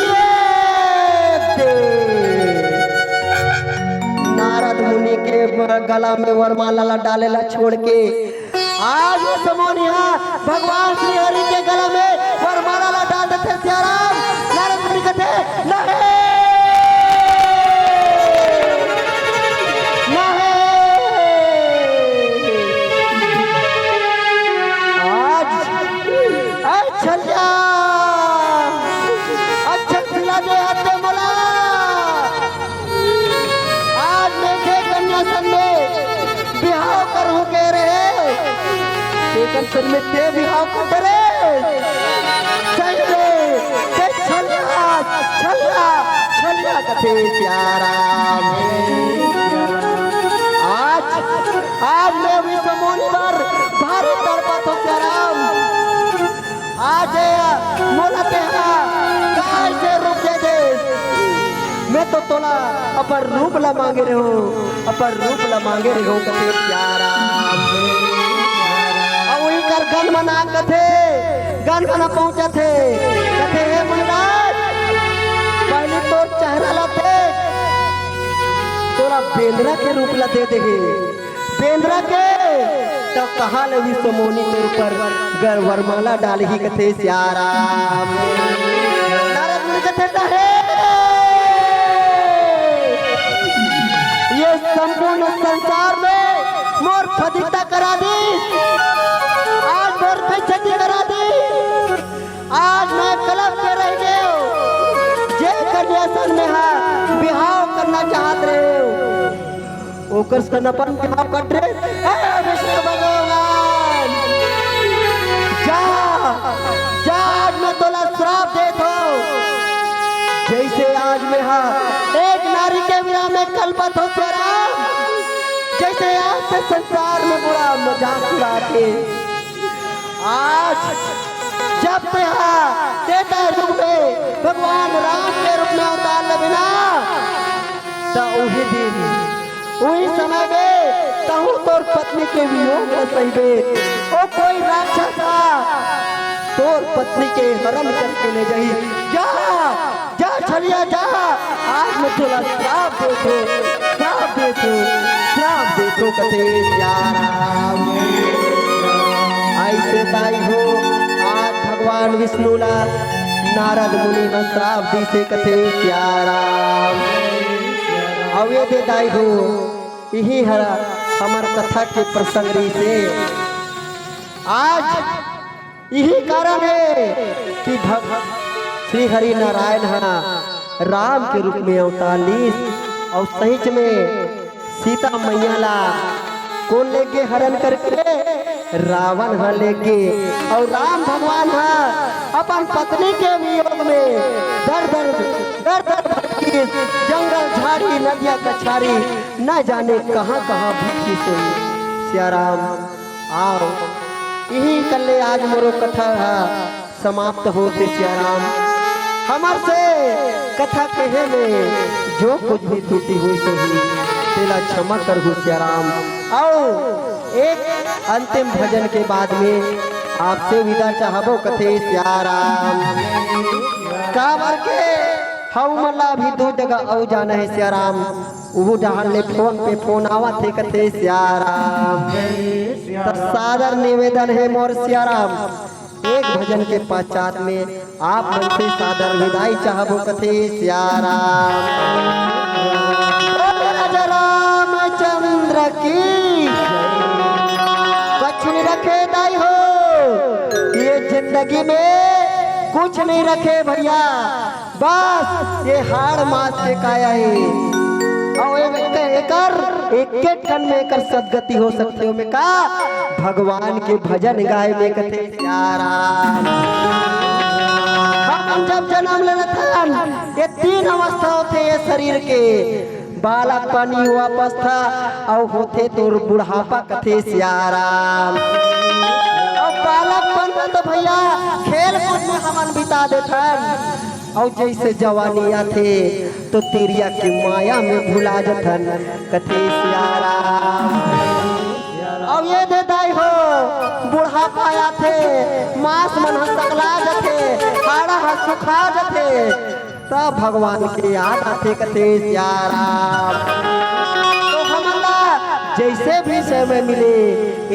ये दे। नारद मुनि के गला में वरमाला ला डाले ला छोड़ के आज समोनी हा भगवान श्री हरि के गला में वरमाला ला डाल देथे सियाराम। नारद मुनि कथे, "नहीं, नहीं, आज, आज छलिया, अच्छा सिला दे हाथे मोला।" आज मैं जे कन्या सन में बिहाव करहूं कहे रहे, तेकर सन में ते बिहाव कर डरे। सही रे, ते छलिया, छलिया, छलिया कथे सियाराम। आज, आज मैं भी समोनी बर भारी तड़पत हों सियाराम। आज मोला तेहा काय से रूप दे दे। मैं तो तोला अपन रूप ला मांगे रहो, अपन रूप ला मांगे रहो कथे सियाराम। अउ उही कर गन मन आ कथे, गन मन पहुंचत हे, कथे, "हे मुनिराज, पहली तोर चेहरा ला देख, तोला बेंदरा के रूप ला दे देहे।" बेंदरा के, त कहाँ ले भी समोनी तोर पर गर वरमाला डालही कथे सियाराम। नारद मुनि कथे, "नहीं, ये संपूर्ण संसार में मोर फदिता करा दी, आज मोर बेइज्जती करा दी, आज मैं कलप के रह गयो, जे कन्या सन में हा बिहाव करना चाहत रहे हो।" ओकर सन अपन बिहाव कर रे। ए विष्णु भगवान, जा, जा, आज मैं तोला श्राप देत हों। जैसे आज मैं हा एक नारी के विरह में कलपत हों तेरा, जैसे आज से संसार में बुरा मजाक उड़ाथे। आज जब तेहा त्रेता युग में भगवान राम के रूप में अवतार लेबे ना, त उही दिन, उही समय में तहूं तोर पत्नी के वियोग ल सहिबे। ओ कोई राक्षस हा तोर पत्नी के हरण करके ले जाही। जा, जा छलिया जा, आज मैं तोला श्राप देत हों, श्राप देत हों, श्राप देत हों कथे सियाराम। ऐसे दाई हो, आज भगवान विष्णु ला नारद मुनि ह श्राप दीसे कथे सियाराम। अउ ये दे दाई हो, इही हरा हमर कथा के प्रसंग रहिसे। आज इही कारण हे कि भग-, श्री हरि नारायण ह राम के रूप में अवतार लीस। अउ सहीच में सीता मैया ला कोन लेगे हरण करके? रावण ह लेगे। अउ राम भगवान ह अपन पत्नी के वियोग में दर दर दर दर भटकिस, जंगल झाड़ी नदिया कछारी न जाने कहाँ कहाँ भटकिस होही। सिया राम, आओ, इही कल्ले आज मोरो कथा ह समाप्त होत हे सिया राम। हमर से कथा कहे में जो कुछ भी त्रुटि होइस होही, तेला क्षमा करहू सिया राम। अउ एक अंतिम भजन के बाद में आपसे विदा चाहबो कथे सिया राम। काबर के हमन ला अभी दू जगह अउ जाना हे सिया राम। उहू डहार ले फोन पे फोन आवत हे कथे सिया राम। त सादर निवेदन हे मोर सिया राम, एक भजन के पश्चात में आप मन से सादर विदाई चाहबो कथे सिया राम। बोल राजा रामचंद्र की। कुछ नहीं रखे दाई हो, ये जिंदगी में कुछ नहीं रखे भैया, बस ये हाड़ मास के काया हे। अउ एक, एकर एके ठन में एकर सदगति हो सकथे। ओमे का? भगवान के भजन गाय में कथे सिया राम। हम जब जन्म लेथन, ये तीन अवस्था होथे ये शरीर के, बालकपन, युवावस्था अउ होथे तोर बुढ़ापा कथे सिया राम। अउ बालकपन में तो भैया खेल कूद में हमन बिता देथन, अउ जइसे जवानी आथे तो तिरिया के माया में भुला जथन कथे सिया राम। अउ ये दे दाई हो, बुढ़ापा आथे, मांस मन ह सकला जथे, हाड़ा ह सुखा जथे, तब भगवान के याद आथे कथे सिया राम। तो हमन ला जइसे भी समय मिले,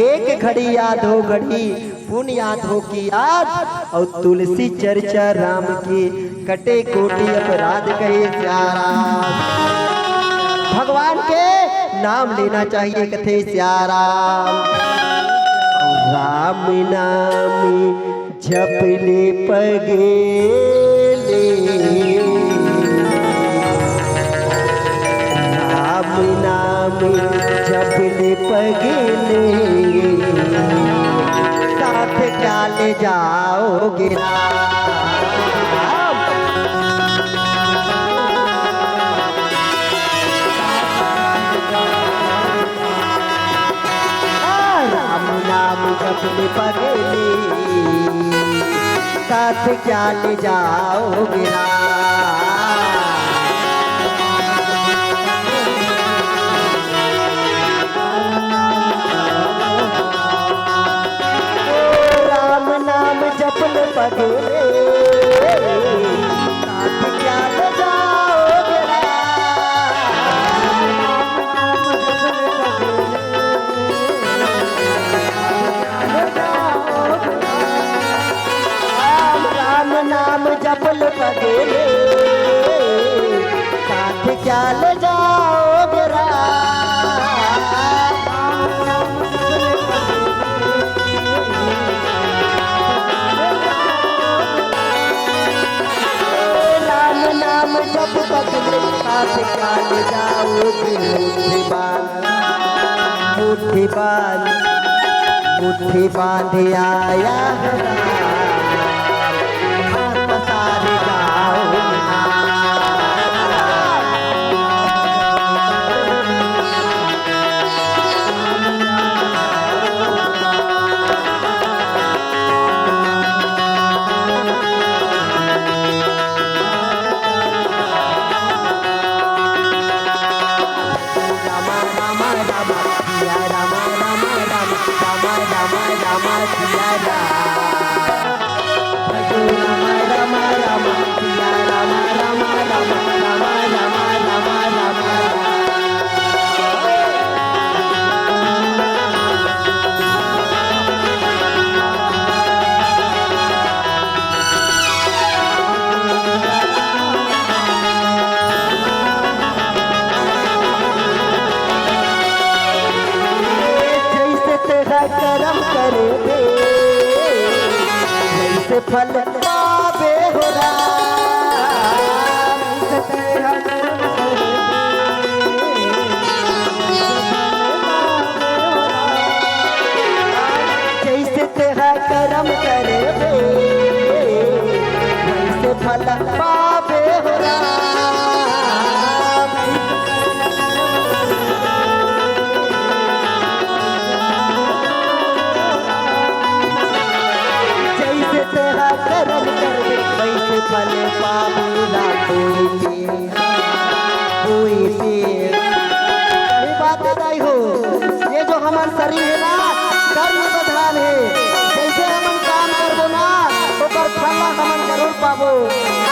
एक घड़ी या दो घड़ी पुन याद हो कि याद, अउ तुलसी चर्चा राम की, कटे कोटि अपराध कहे सिया राम। भगवान के नाम लेना चाहिए कथे सिया राम। राम नाम जप ले पगेले, राम नाम जप ले पगेले, साथ क्या ले जाओगे राम। राम नाम जप ले पगेले, साथ क्या ले जाओगे राम। ओ राम नाम जप ले पगेले, साथ क्या ले जाओगे राम। राम राम नाम जप ले पगेले, साथ क्या ले जाओगे राम। राम नाम जप पगेले, साथ क्या ले जाओगे राम। मुट्ठी बांध, मुट्ठी बांध आया है राम, हाथ पसारे गाँव में। जइसे तेरा करम करे दे, वइसे फल पाबे हो राम। कोई पेड़। सही बात है दाई हो, ये जो हमर शरीर है ना, कर्म प्रधान है। जैसे हमन काम करबो ना, ओकर फल ला हमन जरूर पाबो।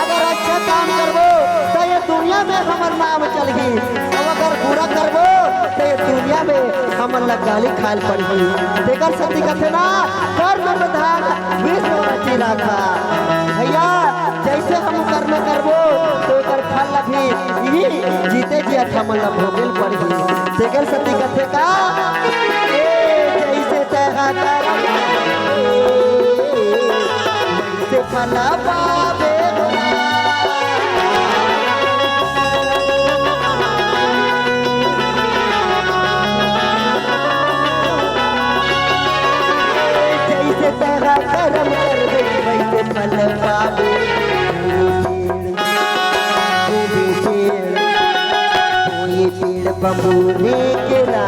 अगर अच्छा काम करबो, तो ये दुनिया में हमर नाम चलही, और अगर बुरा करबो, तो ये दुनिया में हमन ला गाली खाल पड़ही। तेकर सेती कथे ना, कर्म प्रधान विश्व रचि राखा। भैया, जैसे हम कर्म करबो, तो ओकर फल ला भी इही जीते जियत हमन ला भोगेल पड़ही। तेकर सेती कथे का, ए, जैसे तैं हा कर्म, वैसे फल पाबे। जैसे तैं हा कर्म करबे, वैसे फल पाबे। कोई पेड़, कोई पेड़ बबूरे के ला